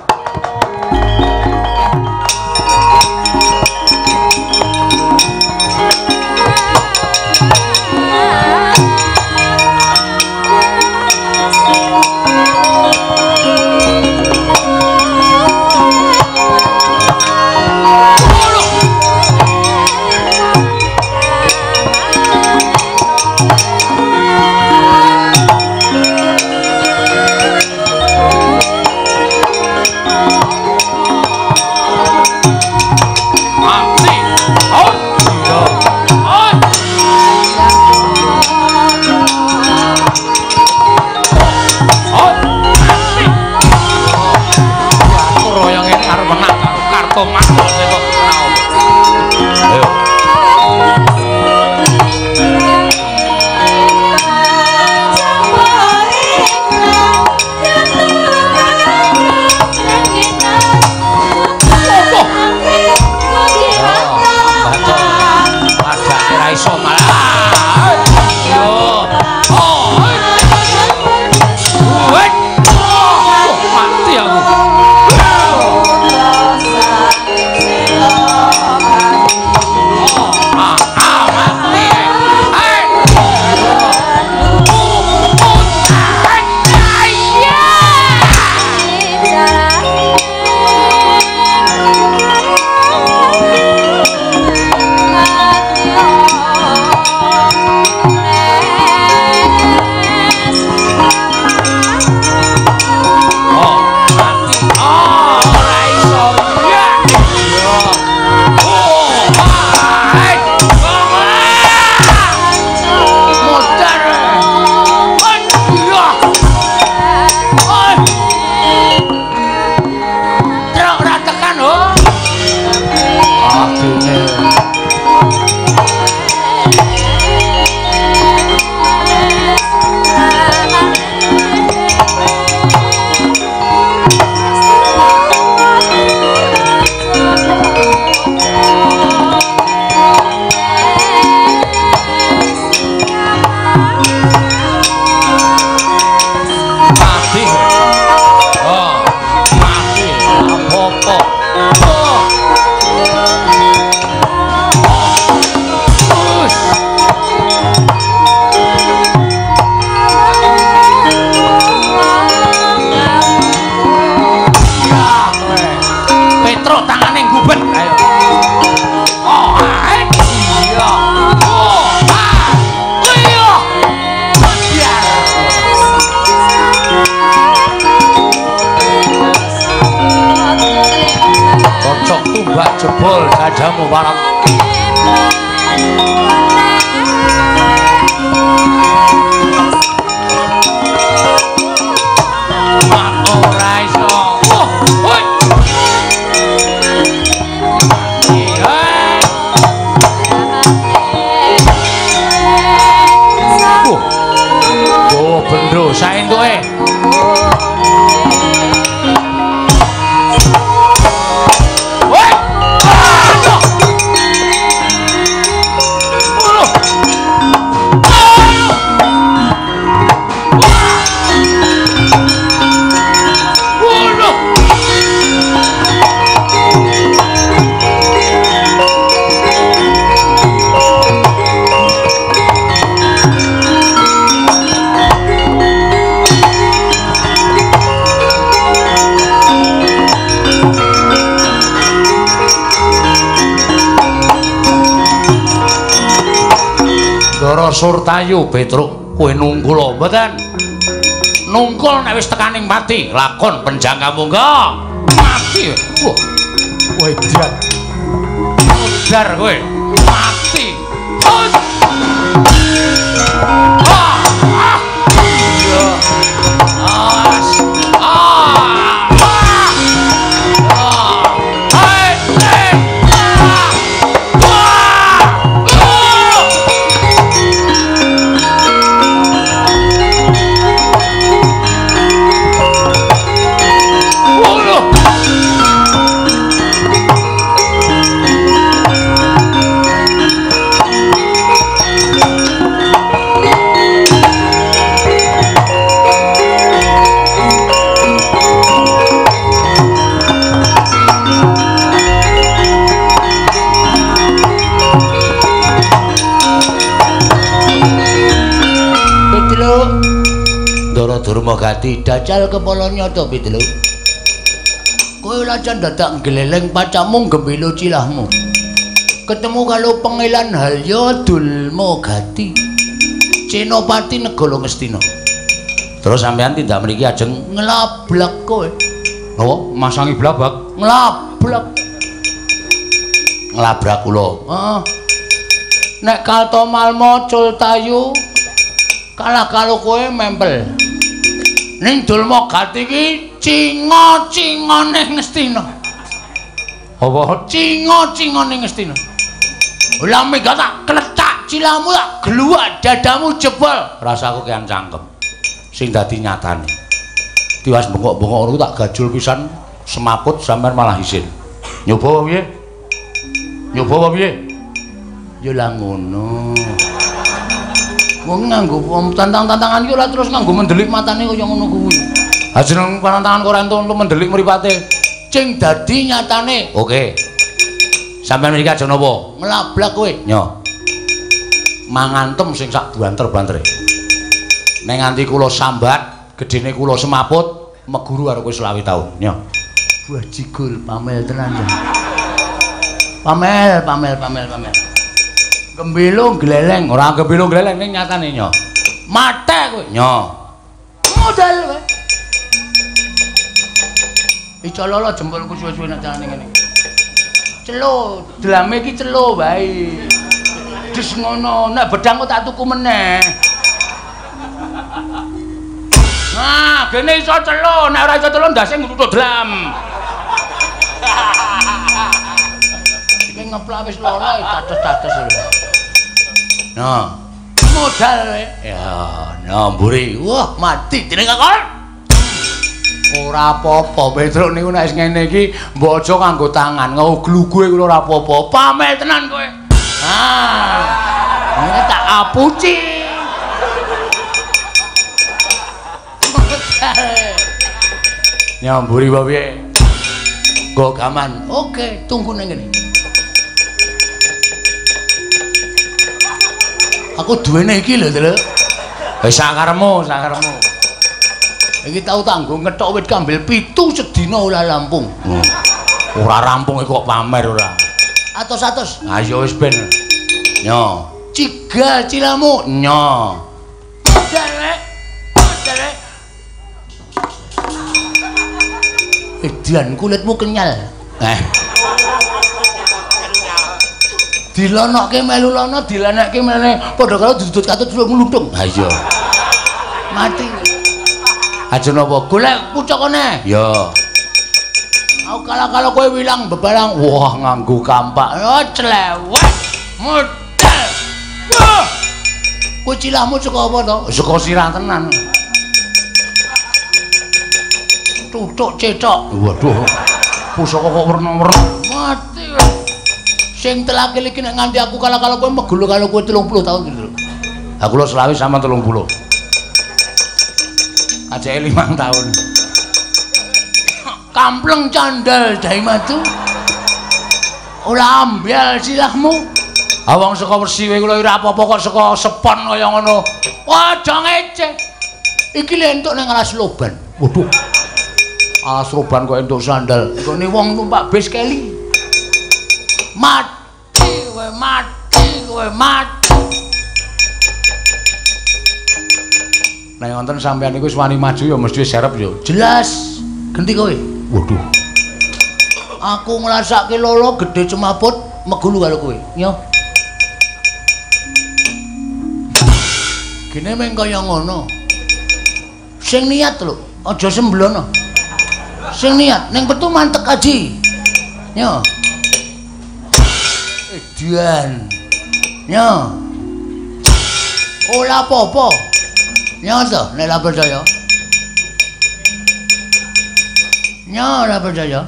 Dadamu parang. Ora iso. Oh, hoi. Oh, bendo saentuke. Woi. Aduh. Oh. Ndara Surtayu Petruk kowe nungkul mboten? Nungkul nek wis tekaning pati lakon penjangka mungga mati. Wah, kowe edan. Modar kowe mati. Hut. Ah. Ah. Iya. As. Ah. Ah. Hai. Eh. Ah. Wah. Oh. Waduh. Petruk, Ndara Durmagati dajal kepala nyata Petruk. Kowe lajan dadak nggleleng pacamu gembilo cilahmu. Ketemu karo Pangeran Halya Dulmagati, Senopati Negara Ngastina. Terus sampean tindak mriki ajeng nglablak kowe. Napa? Masangi blabak? Nglablak. Nglabrak kula. Heeh. Nek Kartomarma Cultayu kalah karo kowe mempel. Ning Dulmagati iki cinga-cingane Ngastina. Apa cinga-cingane Ngastina? Lah mega tak klecak cilamu tak gluwak dadamu jebol. Rasaku kean cangkem. Sing dadi nyatane. Tiwas bengok-bengok ngono tak gajul pisan semaput sampean malah isin. Nyoba apa piye? Nyoba apa piye? Ya lah ngono. Wong nganggo tantang-tantangan iki ora terus nganggo mendelik matane kaya ngono kuwi. Ha jeneng pantangan kok ora entuk mendelik mripate. Sing dadi nyatane. Oke. Sampeyan mriki aja napa? Nglablak kowe. Nyo. Mangantem sing sak banter-bantere. Nek nganti kula sambat, gedene kula semaput, meguru karo kowe 25 taun. Nyo. Buah jigul pamel tenan ya. Pamel, pamel, pamel, pamel. Gembilo gleleng, ora gembilo gleleng ning nyatane nyo. Mate kowe. Nyo. Modal kowe. Iso lolo jempolku suwe-suwe nek carane ngene. Celo, drame iki celo wae. Des ngono, nek bedang kok tak tuku meneh. Nah, gene iso celo, nek ora iso celo ndase ngruthuk dlam. Iki ngeplak wis loro dados-dados lho. Nah, modal kowe. Ya, nah mburi. Wah, mati dening kakon. Ora apa-apa, Petruk niku nek wis ngene iki mbok aja nganggo tangan, nguglugue kula ora apa-apa. Pamel tenan kowe. Ah. Ini tak apuci. Nyamburi wae piye? Nggo gaman. Oke, tunggu nang kene. Aku duwene iki lho, Truk. Wis sakaremu, sakaremu. Iki tau tanggo ngethok wit kambil 7 sedina ora rampung. Ora rampung iki kok pamer ora. Atos-atos. Ayo wis ben. Nyo. Cigal cilamu. Nyo. Modal. Modal. Edan kulitmu kenyal. Eh. Dilonokke melu lono, dilenekke mene. Padha karo dudut katut ngluntung. Ha iya. Mati. Aja napa golek pucukane. Ya. Aku kalah-kalah kowe wilang bebalang. Wah, nganggo kampak. Oh, clewet. Modal. Wah. Kowe cilahmu saka apa to? Saka sirah tenan. Tutuk cethok. Waduh. Pusaka kok werna-werna. Mati. Sing telakil iki nek nganti aku kalah-kalah kowe megulu karo kowe 30 tahun gitu lho. Ha kula selawe sama 30. Ajeke 5 tahun. Kampleng candal dai madu. Ora ambyal silahmu. Ha wong saka Persiwe kula ora apa-apa kok saka sepon kaya ngono. Wah, aja ngece. Iki lho entuk nang alas loban. Waduh. Alas roban kok entuk sandal. Nggone wong numpak bis keli. Mati kowe, mati kowe, mati. Nek wonten sampean niku wis wani maju ya mesti serep ya. Jelas. Genti kowe. Waduh. Aku ngrasake lolo gedhe cemaput megulu karo kowe. Nyo. Gene meng kaya ngono. Sing niat lho, aja semblono. Sing niat ning petu mantek aji. Nyo. Edian. Nyo. Ora apa-apa. Nyo to, nek ora percaya. Nyo ora percaya.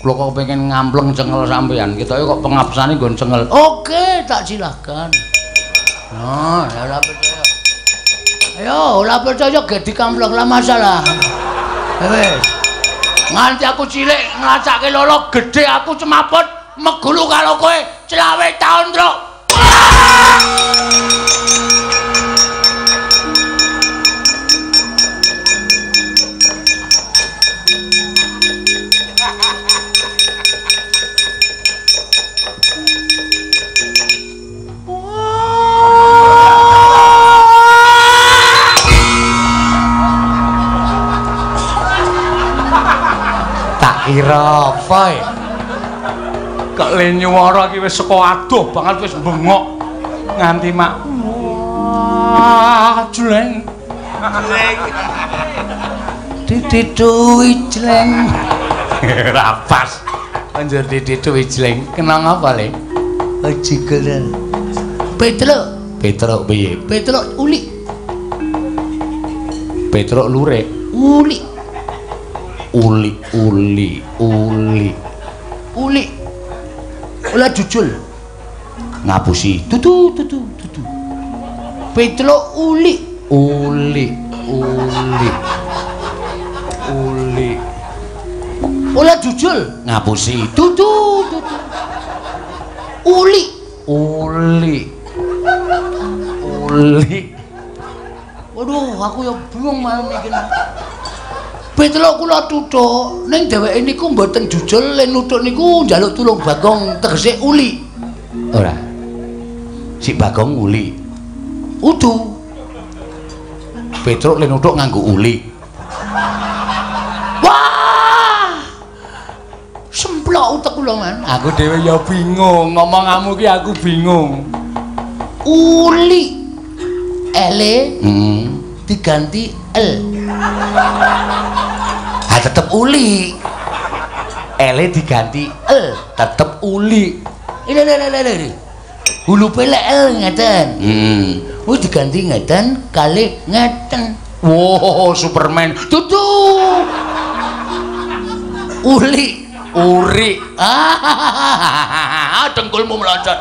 Kula kok pengen ngampleng cengel sampean. Ketoke kok pengapsane nggon cengel. Oke, tak silahkan. Nah, ora percaya. Ayo, ora percaya gek dikampleng lah masalah. Wis. Nganti aku cilik ngrasake lolo gedhe aku cemaput megulu karo kowe 25 taun, Truk. Tak kira apa ya? Kok le nyuwara iki wis saka adoh banget wis bengok nganti mak wah jleng jleng didituwi jleng ora pas anjur didituwi jleng kenang apa le jigelen Petruk Petruk piye Petruk ulik Petruk lurik ulik uli uli uli uli ola jujul ngapusi tutu tutu tutu Petruk uli uli uli uli ola jujul ngapusi tutu tutu uli uli uli. Waduh, aku ya bingung malam iki. Petruk kula tutuk ning dheweke niku mboten jujul len nutuk niku njaluk tulung Bagong tegese uli. Ora. Si Bagong uli. Udu. Petruk len nutuk nganggo uli. Wah! Semplok utek kula, Man. Aku dhewe ya bingung, ngomongamu ki aku bingung. Uli. Ele diganti L. Ha tetep uli. Ele diganti L, tetep uli. Ile ile ile ile. Hulupe lek L ngeten. Kuwi diganti ngeten kali ngeten. Wow, Superman. Tutu. Uli, uri. Ah, dengkulmu meloncat.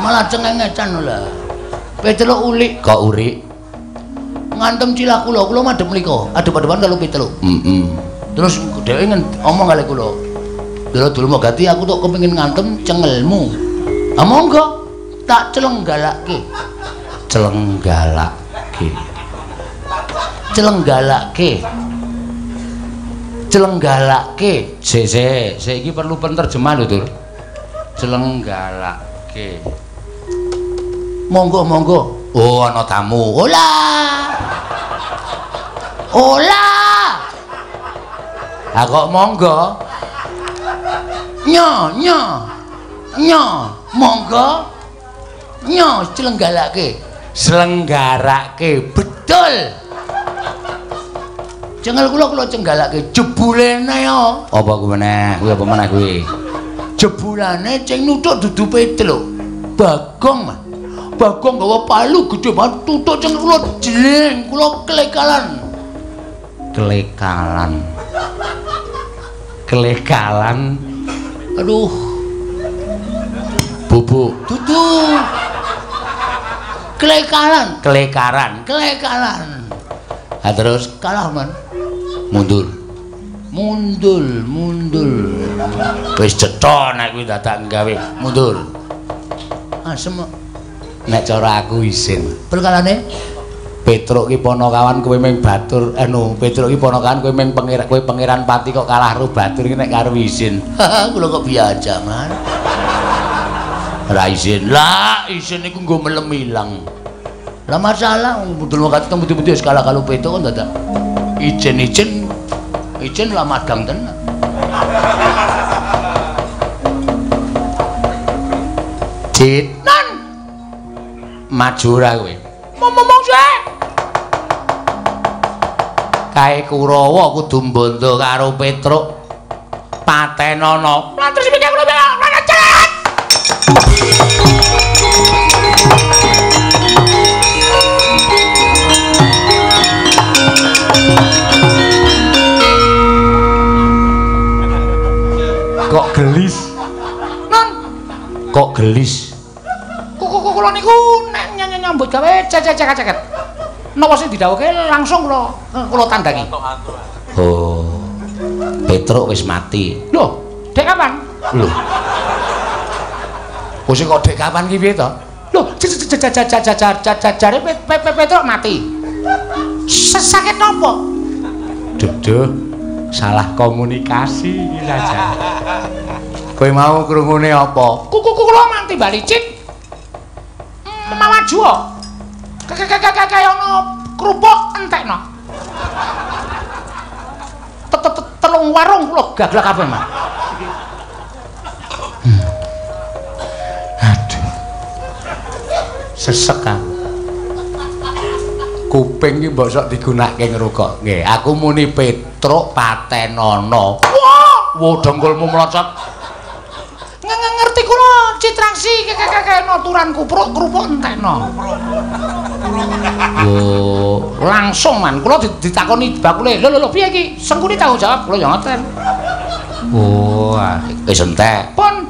Malah cengengecan lho. Petruk uli. Kok uri? Ngantem cilah kula, kula madhep mriko, adep-adepan karo Petruk. Terus dheweke ngomong kali kula. Lha dulur gati aku tok kepengin ngantem cengelmu. Ah monggo, tak celenggalake. Celenggalake. Celenggalake. Celenggalake. Sik sik, sik iki perlu penerjemah lho, Tur. Celenggalake. Monggo monggo. Oh, ana tamu. Ola. Ola. Ha kok monggo? Nyo, nyo. Nyo, monggo. Nyo celenggalake. Selenggarake, betul. Cengel kula kula cenggalake jebulene yo. Apa kuwi meneh? Kuwi apa meneh kuwi? Jebulane sing nuthuk dudu Petruk. Bagong, Mas. Bagong gawa palu gedhe banget tutuk cengel kula jling, kula klekalan. Klekalan. Klekalan. Aduh. Bubuk. Dudu. Klekalan, klekaran, klekalan. Ha terus kalah, Man. Mundur. Mundur, mundur. Wis cetha nek kuwi dadak gawe mundur. Asem nek cara aku isin. Perkarane Petruk ki ponokawan kowe ming batur anu Petruk ki ponokawan kowe ming pangeran kowe pangeran pati kok kalah karo batur ki nek karo isin. Kula kok biasa, Man. Ora isin. Lah, isin iku nggo melem ilang. Lah masalah mudul wakati teng pundi-pundi wis kalah karo Petruk kok dadak ijen-ijen ijen lah madang tenan. Cit. Nan. Maju ora kowe? Ngomong sik. Kae Kurawa kudu mbondo karo Petruk. Patenono. Lah terus piye kula cet. Kok gelis? Non. Kok gelis? Kula niku nek nyambut gawe cecek-ceket. Napa sing didhawuhke langsung kula tandangi. Oh. Petruk wis mati. Lho, dek kapan? Lho. Wis kok dek kapan ki piye to? Lho, jare Petruk mati. Sakit napa? Duduh, salah komunikasi iki saja. Kowe mau krungune apa? Kula mati bali cit. Mawaju kok. Kaya ana kerupuk entekno. Telung warung kula gaglak kabeh, Mas. Aduh. Sesek aku. Kuping iki mbok sok digunakake ngrungok. Nggih, aku muni Petruk patenono. Wah, wo dengkulmu mlocot. Ngerti kula citraksi kekekekno turan kupruk kerupuk entekno. Wo, langsung man kula ditakoni bakule. Lho lho piye iki? Sengkuni tanggung jawab kula ya ngoten. Oh, wis entek. Pun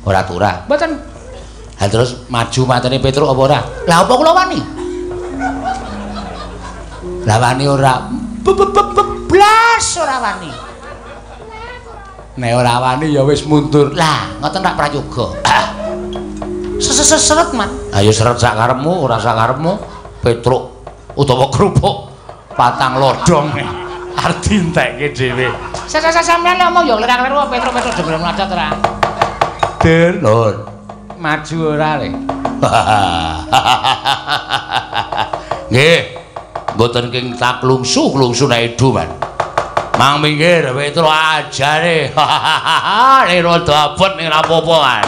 ora turah. Mboten. Ha terus maju mateni Petruk apa ora? Lah apa kula wani? Lah wani ora. Blas ora wani. Nek ora wani ya wis mundur. Lah, ngoten rak prayoga. Seret, Man. Ayo seret sak karepmu, ora sak karepmu. Petruk utawa kerupuk patang lodong arep dientekke dhewe. Sampeyan lek omong ya kleru-kleru Petruk-Petruk dhewe mlacat ora. Der, lur. Maju ora le. Nggih. Mboten king tak klungsu-klungsu nek edu, Man. Mang minggir Petruk ajare. Nek rada abot ning ra apa-apa, Man.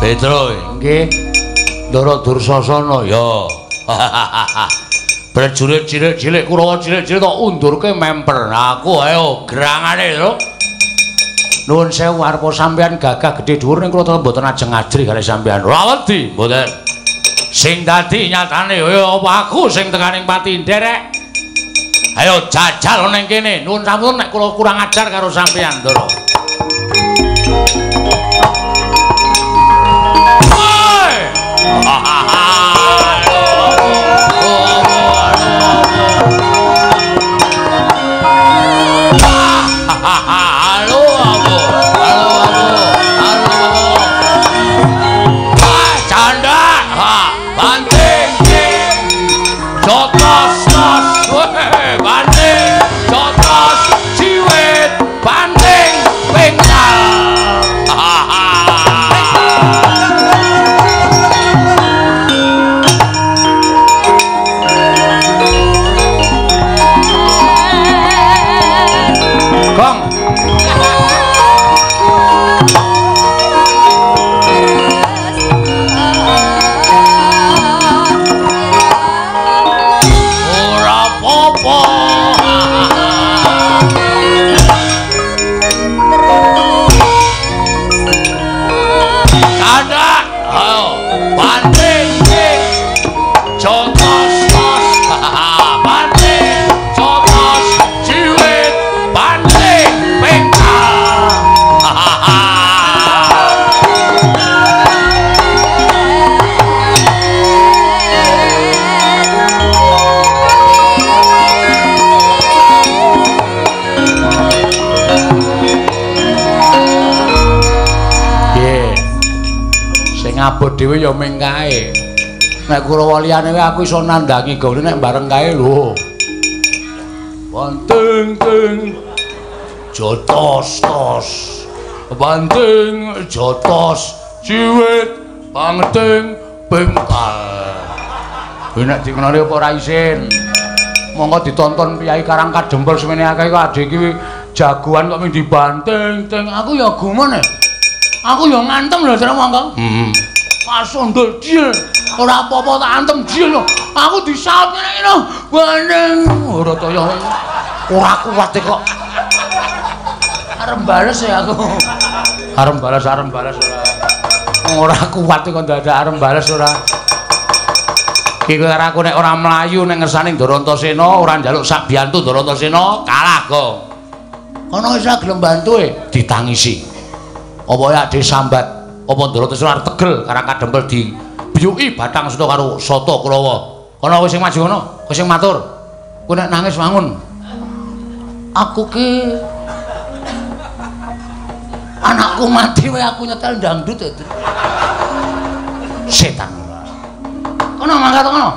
Petruk nggih. Ndara Dursasana ya. Prajurit cilik-cilik Kurawa cilik-cilik tok undurke memper. Aku ayo gerangane lho. Nuwun sewu arepa sampeyan gagah gedhe dhuwur ning kula tetep mboten ajeng ajrih kalih sampeyan. Ora wedi, mboten. Sing dadi nyatane ya apa aku sing tekaning pati nderek. Ayo jajal ning kene. Nuwun sampun nek kula kurang ajar karo sampeyan, Ndara. Woi. Halo aku. Halo aku. Halo aku. Ah, canda. Ha, banting. Jotos tos. Weh, banting. Jotos ciwit, banting pengkal. Gong. Ora apa-apa. Canda. Ayo, banting. Jotos tos. Banting, jotos, ciwit, banting, pengkal. Piye? Sing abot dhewe ya ming kae. Nek Kurawa liyane wae aku iso nandangi gone nek bareng kae lho. Banting ting jotos tos. Banting jotos ciwit banting bengkal. Kuwi nek dikenali apa ora isin. Monggo ditonton Piyai Karang Kadempel semene akeh kok adhe iki jagoan kok ming dibanting ting. Aku ya gumun e. Aku ya ngantem lho jare monggo. Heeh. Pasundul jil. Ora apa-apa tak antem jil lho. Aku disaut ngene iki lho. Banting. Ora kaya ora kuat kok. Arep bales ya aku. Arep bales ora. Ora kuat kok dadak arep bales ora. Iki karo aku nek ora mlayu ning ngersane Ndarantasena, ora njaluk sak biyantu Ndarantasena, kalah kok. Kono wis gelem bantu e ditangisi. Apa ya disambat, apa Ndarantasena arep tegel Karang Kadempel di biyuki batang seta karo sata Kurawa. Kono kowe sing maju kono, kowe sing matur. Kowe nek nangis wangun. Aku ki anakku mati wae aku nyetel dangdut. Setan. Kono mangkat kono.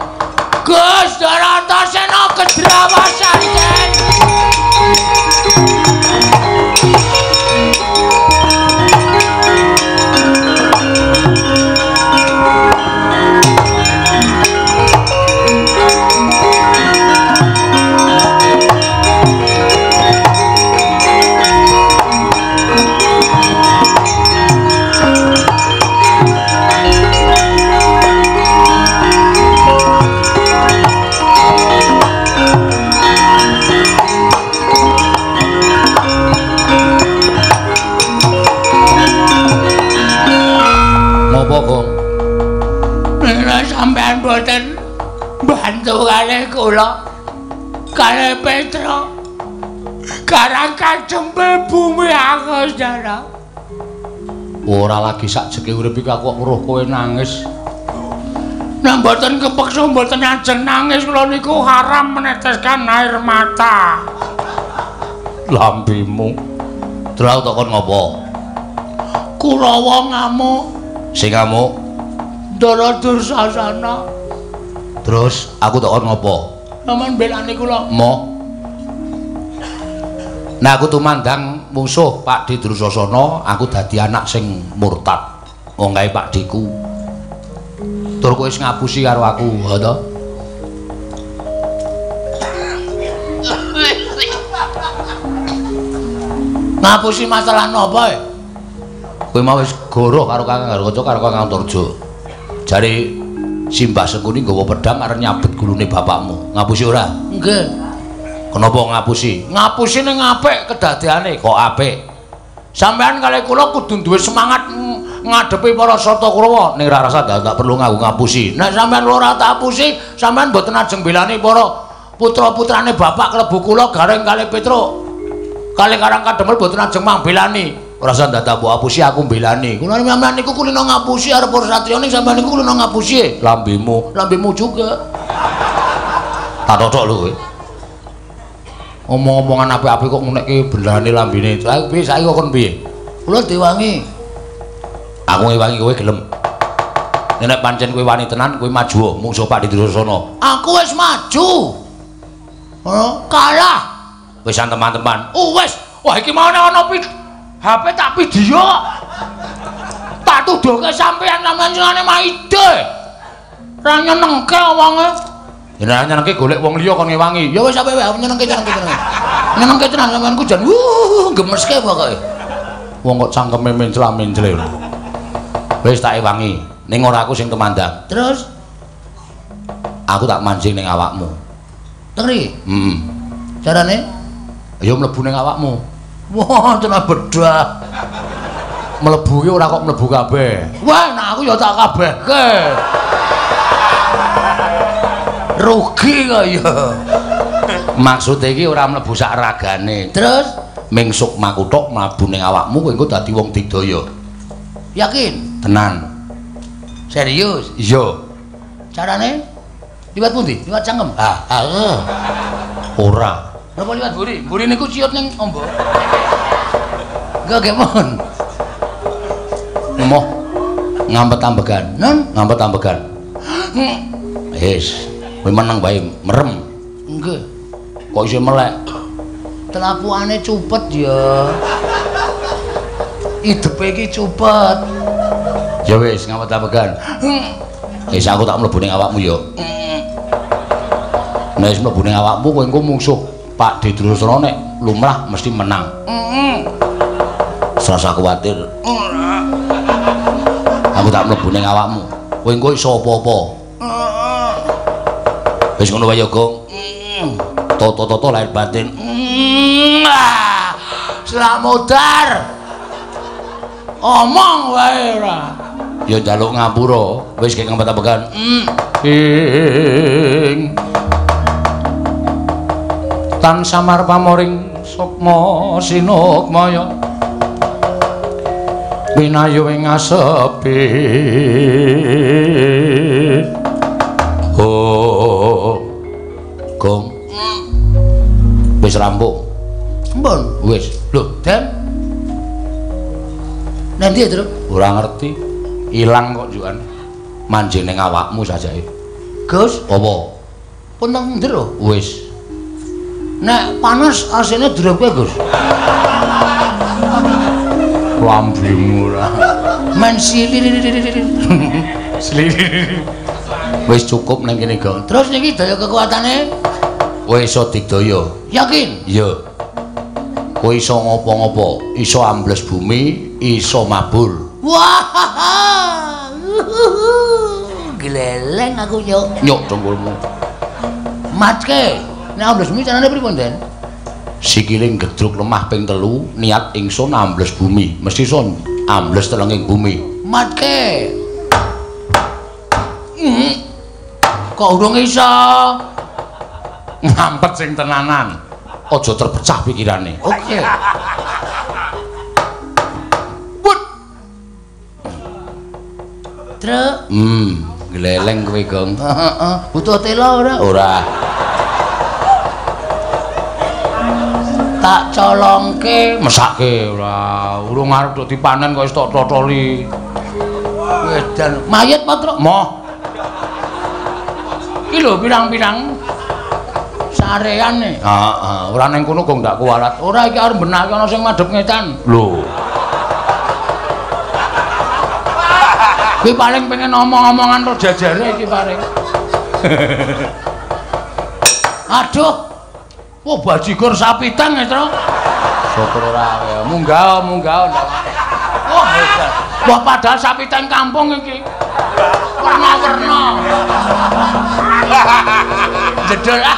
Gus Ndarantasena kedrawasan den. Ngopo, Gong? Nek sampean boten bantu kalih kula, kalih Petra, Karang Kadempel bumi aku saudara. Ora lagi sakjeke urip iki aku kok weruh kowe nangis. Nek mboten kepeksa mboten ajeng nangis kula niku haram meneteskan air mata. Lambimu. Terus aku takon ngopo? Kurawa ngamuk. Sing ngamuk Ndara Dursasana. Terus aku takon ngopo? Sampeyan belani kula. Mo. Nah aku tumandang musuh Pakdhe Dursasana, aku dadi anak sing murtad. Wong kae Pakdheku. Tur kowe wis ngapusi karo aku, ha to? Ngapusi masalah napa e? Kowe mau wis goroh karo Kakang Garukaca karo Kakang Antarja. Jare Simbah Sengkuni nggawa pedhang arep nyabet gulune bapakmu. Ngapusi ora? Nggih. Kenapa ngapusi? Ngapusi ning apik kedadeane, kok apik. Sampeyan kalih kula kudu duwe semangat Ngadepi para Sata Kurawa ning ora rasa tak perlu nganggo ngapusi. Nek sampean ora tak apusi, sampean mboten ajeng belani para putra-putrane bapak klebu kula Gareng kalih Petruk. Kalih Karang Kademel mboten ajeng mangbelani. Ora usah dadak mbok apusi aku mbelani. Kula sampean niku kulino ngapusi arep para satriya ning sampean niku kulino ngapusi. Lambemu, lambemu juga. Tak totok lho kowe. Omong-omongan apik-apik kok ngunekke belane lambene. Lah piye saiki kok kon piye? Kula diwangi. Aku ngewangi kowe gelem. Nek pancen kowe wani tenan kowe maju mungsuh Pak Dursasana. Aku wis maju. Kalah. Wis teman-teman. Oh wis. Wah iki mau ana HP tak video. Tak tuduhke sampean sampean senengane maide. Ra nyenengke wonge. Ya nyenengke golek wong liya kon ngewangi. Ya wis ape wae aku nyenengke tenan. Nyenengke tenan sampeanku jan gemeske pokoke. Wong kok cangkeme mencla-mencle. Wis tak ewangi. Ning ora aku sing tumandang. Terus aku tak mancing ning awakmu. Teri? Heeh. Carane? Ya mlebu ning awakmu. Wah, tenan bedah. Mlebu ki ora kok mlebu kabeh. Wah, nek aku ya tak kabehke. Rugi kok ya. Maksude iki ora mlebu sak ragane. Terus ming sukmaku tok mlebu ning awakmu kowe engko dadi wong digdaya. Yakin? Tenan. Serius? Iya. Carane? Liwat pundi? Liwat cangkem? Ah, ah. Ora. Napa liwat mburi? Mburi niku ciut ning ombo. Enggak gemon. Moh ngampet ambegan. Nun, ngampet ambegan. Wis, kowe meneng wae merem. Nggih. Kok isih melek? Telapukane cupet ya. Idepe iki cupet. Ya wis, ngampet ambegan. Wis aku tak mlebu ning awakmu ya. Nek wis mlebu ning awakmu kowe engko mungsuh Pak Dursasana nek lumrah mesti menang. Serasa kuwatir. Aku tak mlebu ning awakmu. Kowe engko iso apa-apa. Wis ngono wae ya, Gong. Toto-toto lahir batin. Slamodar. Omong wae ora. Ya njaluk ngapura, wis kek ngempet-ambegan. Ing tan samar pamoring sukma sinukmaya winayu ing asepi. Oh, Gong. Wis rampung. Sampun. Wis. Lho, Den. Nanti ya, Truk? Ora ngerti. Ilang kok juan. Manjing ning awakmu sajake. Gus, apa? Pun nang njero. Wis. Nek panas asine drepke, Gus. Lambemu ora. Men sili. Wis cukup nang kene, Gong. Terus niki daya kekuatane? Kowe iso digdaya. Yakin? Iya. Kowe iso ngopo-ngopo, iso ambles bumi, iso mabur. Wah. Gleleng aku nyuk. Nyuk dengkulmu. Matke. Nek ambles bumi carane pripun, Den? Sikile gedruk lemah ping 3, niat ingsun ambles bumi. Mesti iso ambles telenging bumi. Matke. Kok urung iso? Ngampet sing tenanan. Aja terpecah pikirane. Oke. Wut. Truk. Gleleng kowe, Gong. Heeh. Butuh tela ora? Ora. Tak colongke, mesake ora. Urung arep tok dipanen kok wis tok totoli. Wedan mayit apa, Truk? Moh. Iki lho pirang-pirang sarean e. Heeh, ora ning kono kok ndak kuwalat. Ora iki arep benake ana sing madhep ngetan. Lho. Kuwi paling pengen omong-omongan ro jajare iki paling. Aduh. Wah, bajigur sapi tang ya, Truk. Syukur ora ya. Munggah, munggah. Wah, hebat. Wah, padahal sapi tang kampung iki. Werna-werna. Jedel ah.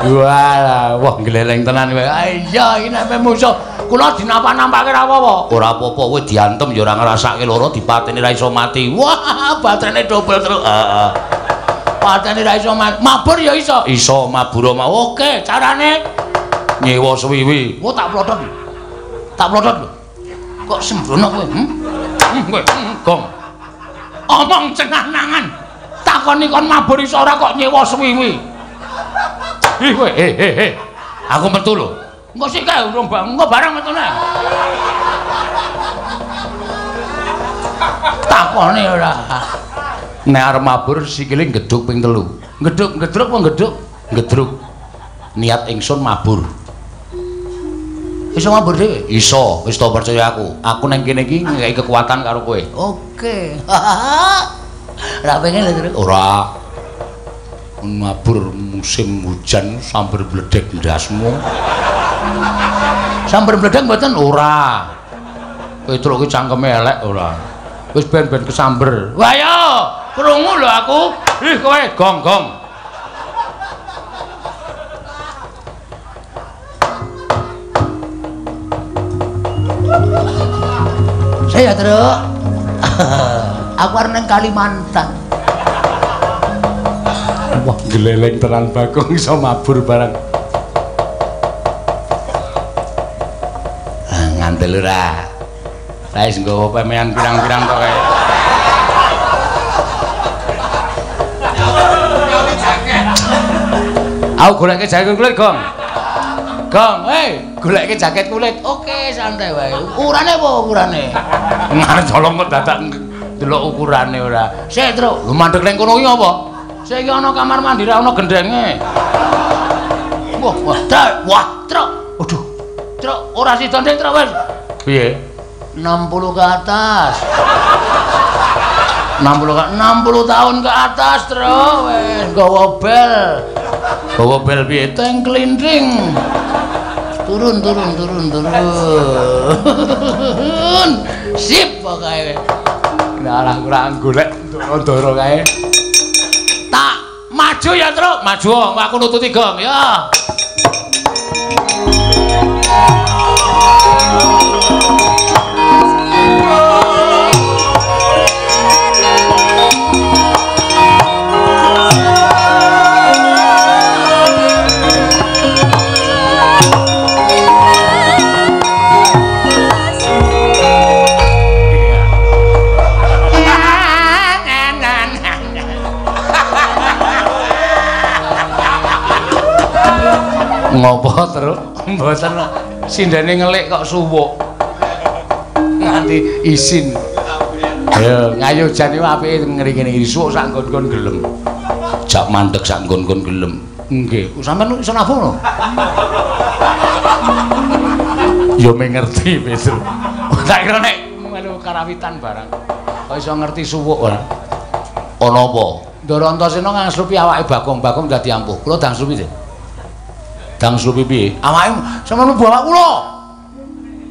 Wah, wah gleleng tenan kowe. Iya, iki nek musuh kula dinapak-nampake ra apa-apa. Ora apa-apa, kowe diantem ya ora ngrasake lara, dipateni ra iso mati. Wah, baterene dobel terus. Heeh. Pateni ra iso mati. Mabur ya iso. Iso mabur mau. Oke, carane nyewa suwiwi. Wah, tak plotot. Tak plotot lho. Kok sembrono kowe? Kowe gong. Omong cenah-nangan. Takoni kon mabur iso ora kok nyewa suwiwi. Ih kowe, he. Aku metu lho. Engko sik kae urung engko barang metune. Takoni ora. Nek arep mabur sikile ngeduk ping 3. Ngeduk, ngedruk apa ngeduk? Ngedruk. Niat ingsun mabur. Iso mabur dhewe? Iso, wis to percaya aku. Aku nang kene iki nggawe kekuatan karo kowe. Oke. Ora pengen lho, Truk. Ora. Mabur musim hujan sambar bledek ndasmu. Sambar bledek mboten? Ora. Kowe truk ki cangkeme elek ora. Wis ben-ben kesamber. Wah yo, krungu lho aku. Ih kowe gong-gong. Saya Truk. Aku arep nang Kalimantan. Wah, gleleng tenan Bagong iso mabur barang. Ah, ngandel ora. Lah wis nggawa pemean pirang-pirang to kae. Aku goleke jaket kulit, Gong. Gong, hei, goleke jaket kulit. Oke, santai wae. Ukurane apa ukurane? Ngarep colong kok dadak ndelok ukurane ora. Sik, Truk. Lho mandek ning kono iki apa? Sik iki ana kamar mandi ra ana gendenge. Wah, wah, wah, Truk. Aduh. Truk, ora sida ndek, Truk wis. Piye? 60 ke atas. 60 tahun ke atas, Truk. Wis nggawa bel. Gawa bel piye? Teng klinting. Turun, turun, turun, turun. Sip pokoke. Nah, ora golek ndoro-ndoro kae. Tak maju ya, Truk. Maju, aku nututi gong ya. Ngopo, Truk? Mboten sindene ngelik kok suwuk. Nganti isin. Ayo, ngayo jane apike ngeri ngene iki suwuk sak nggon-nggon gelem. Jak mandeg sak nggon-nggon gelem. Nggih, sampean iso nabuh lho. Ya me ngerti, Petru. Tak kira nek melu karawitan barang. Kok iso ngerti suwuk ora? Ana apa? Ndara Antasena ngangslupi awake Bagong, Bagong dadi ampuh. Kula dangslupi sih. Dang slupi piye? Awake sampeyan mlebu awak kula.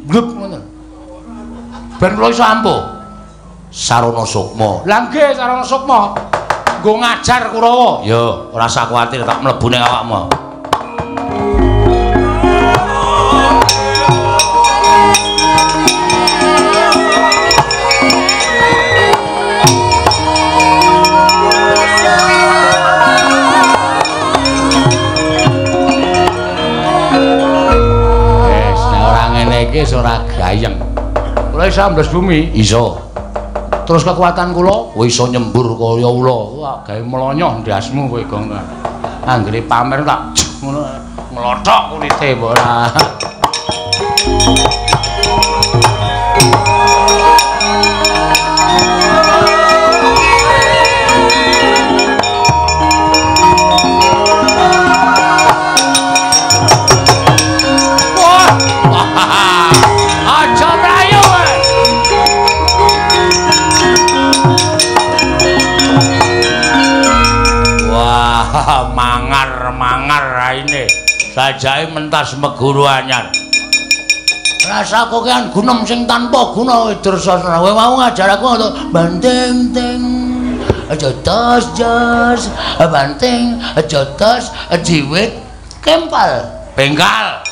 Glep ngoten. Ben kula iso ampuh. Sarana sukma. Lah nggih sarana sukma. Nggo ngajar Kurawa. Ya, ora usah kuwatir tak mlebu ning awakmu. Iki ora gayeng. Kula iso ambles bumi, iso. Terus kekuatan kula, kowe iso nyembur kaya ula. Wah, gawe mlonyoh ndasmu kowe, Gong. Anggere pamer tak ngono nglothok kulite apa ora. Mangar-mangar raine sajae mentas meguru anyar. Rasa kokean gunem sing tanpa guna Dursasana. Kowe mau ngajar aku banting ting aja tos jos banting aja tos jiwit. Kempal, bengkal.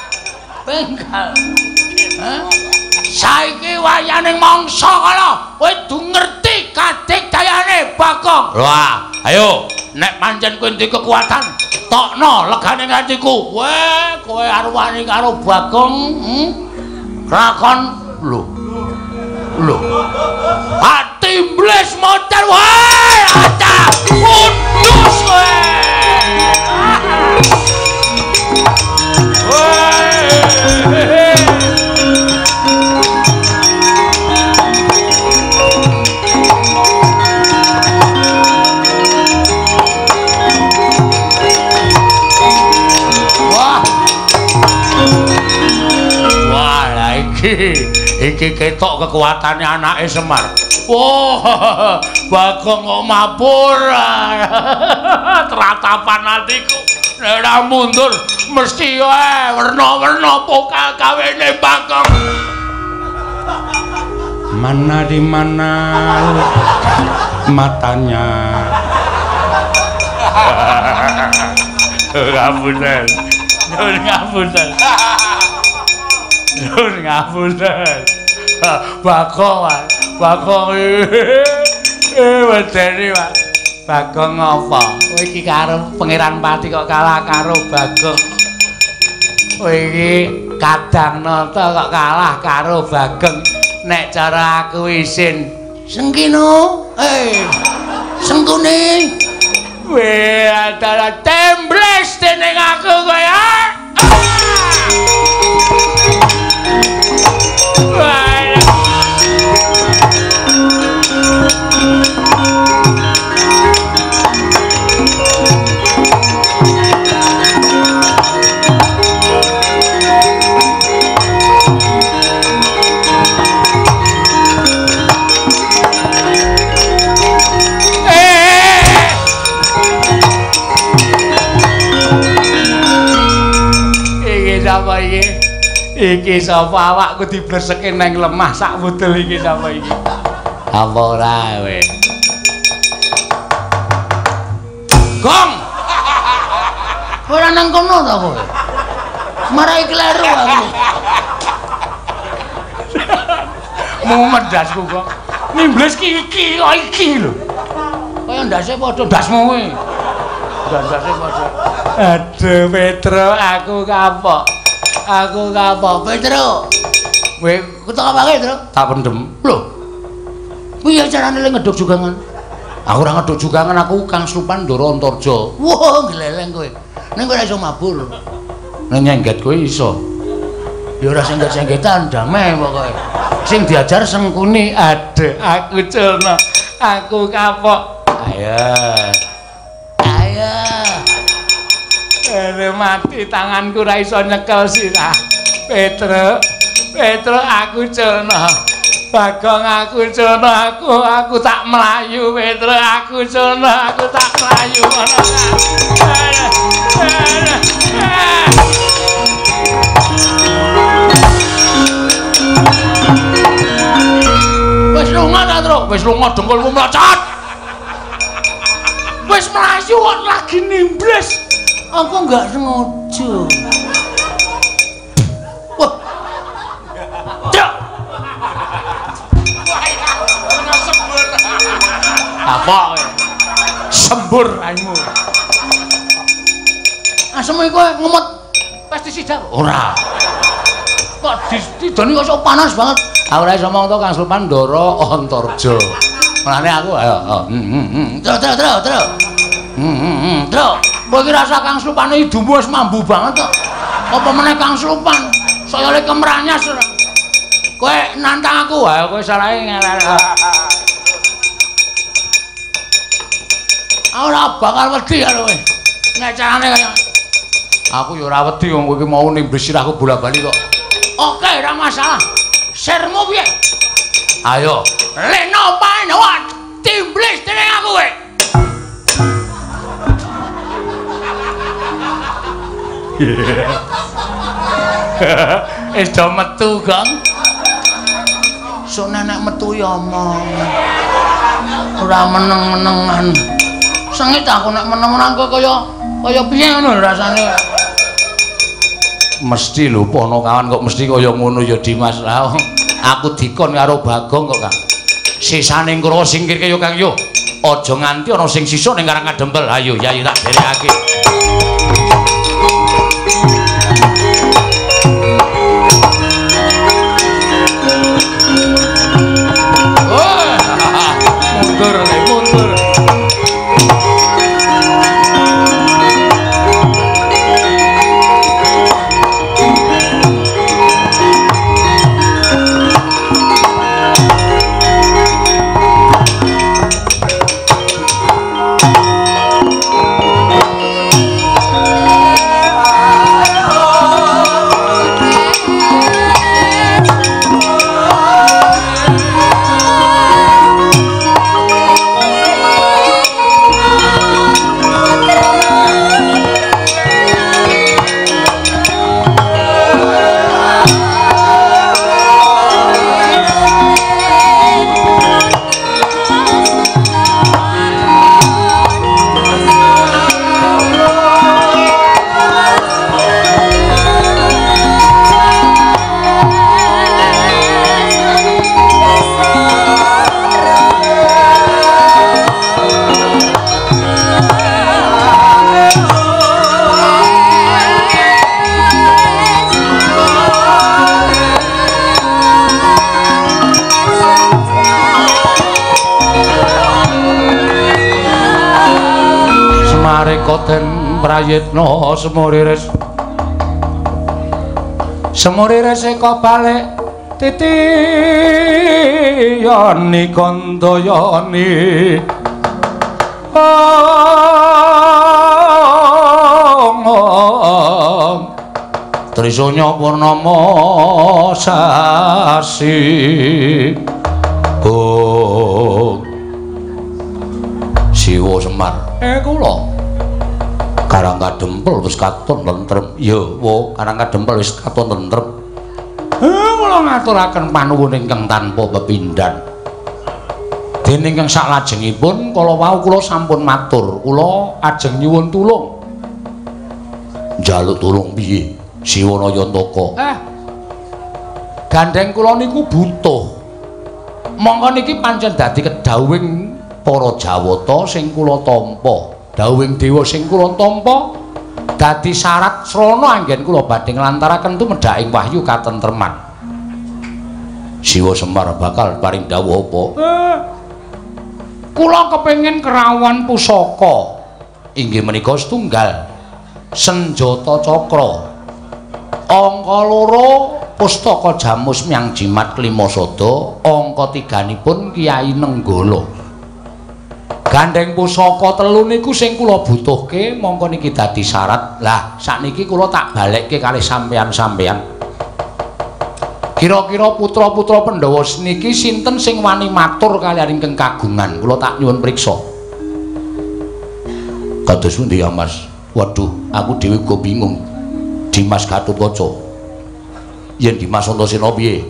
Bengkal. Hah? Saiki wayane mangsa kala kowe du ngerti kadigdayane Bagong. Wah, ayo nek pancen kowe duwe kekuatan, tokno legane atiku. Kowe kowe arep wani karo Bagong, Lakon lho. Lho. Atimblis motor wae, ata kudus kowe. Wah. Wah, lah iki ketok kekuatane anake Semar. Wah, Bagong kok mabur. Tratapan atiku. Nek ora mundur mesti wae werna-werna pokal kawene Bagong. Mana di mana matanya. Ngapunten. Nyuwun ngapunten. Nyuwun ngapunten. Bagong, Bagong. Wedeni, Pak. Bagong apa? Kowe iki karo Pangeran Pati kok kalah karo Bagong. Kowe iki Kadang Nata kok kalah karo Bagong. Nek cara aku isin. Sengkino, Sengkuni. Weh, adalah tembles dening aku kowe. Wah. Sapa iki? Iki sapa awakku diblerseke nang lemah sak wudel iki sapa iki? Apa ora kowe? Gong. Ora nang kono ta kowe? Marai kleru aku. Mumet ndasku kok. Nimbles ki iki kok iki lho. Kaya ndase padha ndasmu kuwi. Ndase padha. Aduh Petro, aku kapok. Aku kapok Petro. Kowe ketok apake, Tro? Tak pendem. Lho. Piye carane le ngeduk jugangan? Aku ora ngeduk jugangan, aku Kang Slupan Ndara Antarja. Wah, gleleng kowe. Ning kowe ora iso mabur. Ning nyengget kowe iso. Ya ora sengget-senggetan, damai pokoke. Sing diajar Sengkuni. Aduh, aku culna. Aku kapok. Ayo. Ayo. Aduh, mati tanganku ora iso nyekel sirah. Petro, Petro aku culna. Bagong aku culna, aku tak mlayu Petro, aku culna, aku tak mlayu. Wis lunga ta, Tro? Wis lunga dengkulmu mlocot. Wis mlayu kok lagi nimbles. Aku enggak sengaja. Wah. Cuk. Apa kowe? Sembur raimu. Asem iku ngemot pestisida. Ora. Kok didoni kok sok panas banget. Aku ora iso omong to Kang Slupan Ndara Antarja. Mulane aku ayo. Tro tro tro tro. Tro. Kowe iki rasa Kang Slupane idumu wis mambu banget kok. Apa meneh Kang Slupan? Saya le kemranyas ora. Kowe nantang aku, ayo kowe salahe ngelek. Aku ora bakal wedi karo kowe. Nek carane kaya aku ya ora wedi wong kowe iki mau nimbes sirahku bola-bali kok. Oke, ora masalah. Sermu piye? Ayo, leno pae timblis dening aku kowe. Wis do metu, Gong. Sok nek metu ya omong. Ora meneng-menengan. Sengit aku nek meneng-meneng kok kaya piye ngono rasane. Mesti lho Ponokawan kok mesti kaya ngono ya Dimas. Lah aku dikon karo Bagong kok, Kang. Sisane Kurawa singkirke yo Kang yo. Aja nganti ana sing sisa ning Karang Kadempel. Ayo ya tak derekake. Mundur, mundur. Koten prayitna semuriris semuriris eka balik titiyani kandayani Trisanya purnama sasi Bung Siwa Semar kula Karang Kadempel wis katon tentrem. Ya, wo, Karang Kadempel wis katon tentrem. Kula ngaturaken panuwun ingkang tanpa pepindhan. Dene ingkang saklajengipun kala wau kula sampun matur, kula ajeng nyuwun tulung. Njaluk tulung piye? Siwana Yantaka. Gandheng kula niku butuh. Mongko niki pancen dadi kedhawuhing para Jawata sing kula tampa. Dawuhing dewa sing kula tampa dadi syarat srana anggen kula badhe nglantaraken tumedhaking wahyu katentreman. Siwa Semar bakal paring dawuh apa? Kula kepengin kerawuhan pusaka. Inggih menika setunggal senjata cakra. Angka loro pustaka jamus myang jimat klima sada, angka tiganipun Kyai Nenggala. Gandheng pusaka telu niku sing kula butuhke mongko niki dadi syarat. Lah sakniki kula tak balekke kalih sampeyan-sampeyan. Kira-kira putra-putra Pandhawa niki sinten sing wani matur kaliyan ingkang kagungan? Kula tak nyuwun priksa. Kados pundi ya Mas? Waduh, aku dhewe uga bingung. Dimas Gatotkaca. Yen Dimas Antasena piye?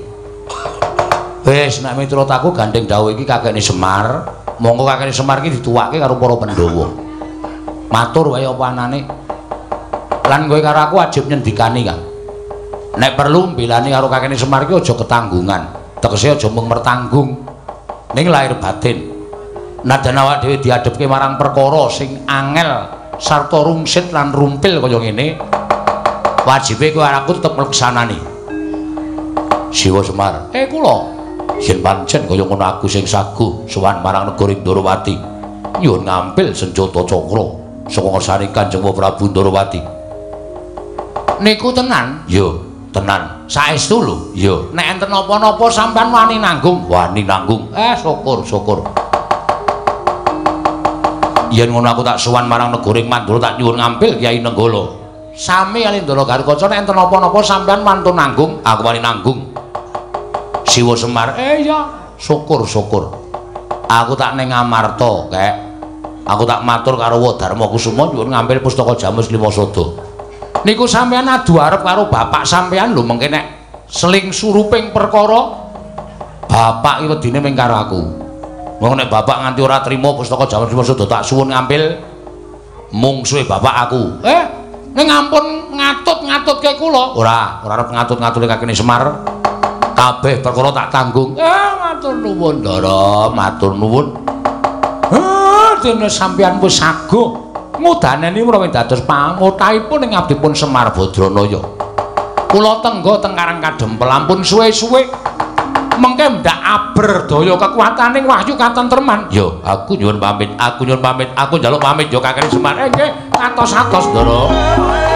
Wis nek miturut aku gandheng dawuh iki kakekne Semar. Monggo kakekne Semar iki dituwake karo para Pandhawa. Matur wae apa anane. Lan kowe karo aku wajib nyendikani, Kang. Nek perlu mbelani karo kakekne Semar iki aja ketanggungan. Tegese aja mung mertanggung. Ning lahir batin. Najan awak dhewe diadhepke marang perkara sing angel sarta rungsit lan rumpil kaya ngene, wajibe kowe karo aku tetep ngleksanani. Siwa Semar, kula yen pancen kaya ngono aku sing saguh sowan marang negara Ndorowati nyuwun ngampil senjata cakra saka ngersane Kanjeng Prabu Ndorowati. Niku tenan? Ya, tenan. Saestu lho? Ya. Nek enten napa-napa sampean wani nanggung? Wani nanggung. Syukur, syukur. Yen ngono aku tak sowan marang negara Mandura tak nyuwun ngampil Kyai Nenggala. Sami kali Ndara Garukaca nek enten napa-napa sampean wantun nanggung, aku wani nanggung. Siwa Semar, iya, syukur syukur. Aku tak ning Amarta, kek. Aku tak matur karo Dharma Kusuma nyuwun ngambil pustaka Jamus Lima Sada. Niku sampean adu arep karo bapak sampean lho mengke nek seling suruping perkara bapak iki wedine ming karo aku. Wong nek bapak nganti ora trima pustaka Jamus Lima Sada tak suwun ngambil mungsuhe bapak aku. Ning ampun ngatut-ngatutke kula. Ora, ora arep ngatut-ngatutke kakene Semar. Kabeh perkara tak tanggung. Matur nuwun, Ndara, matur nuwun. Dene sampeyan wis saguh ngudaneni menawi dados pangotahipun ing abdipun Semar Badranaya. Kula tengga teng Karang Kadempel ampun suwe-suwe. Mengke ndak aberdaya kekuataning wahyu katentreman. Yo, aku nyuwun pamit, aku nyuwun pamit, aku njaluk pamit yo kakene Semar. Nggih, atos-atos, Ndara.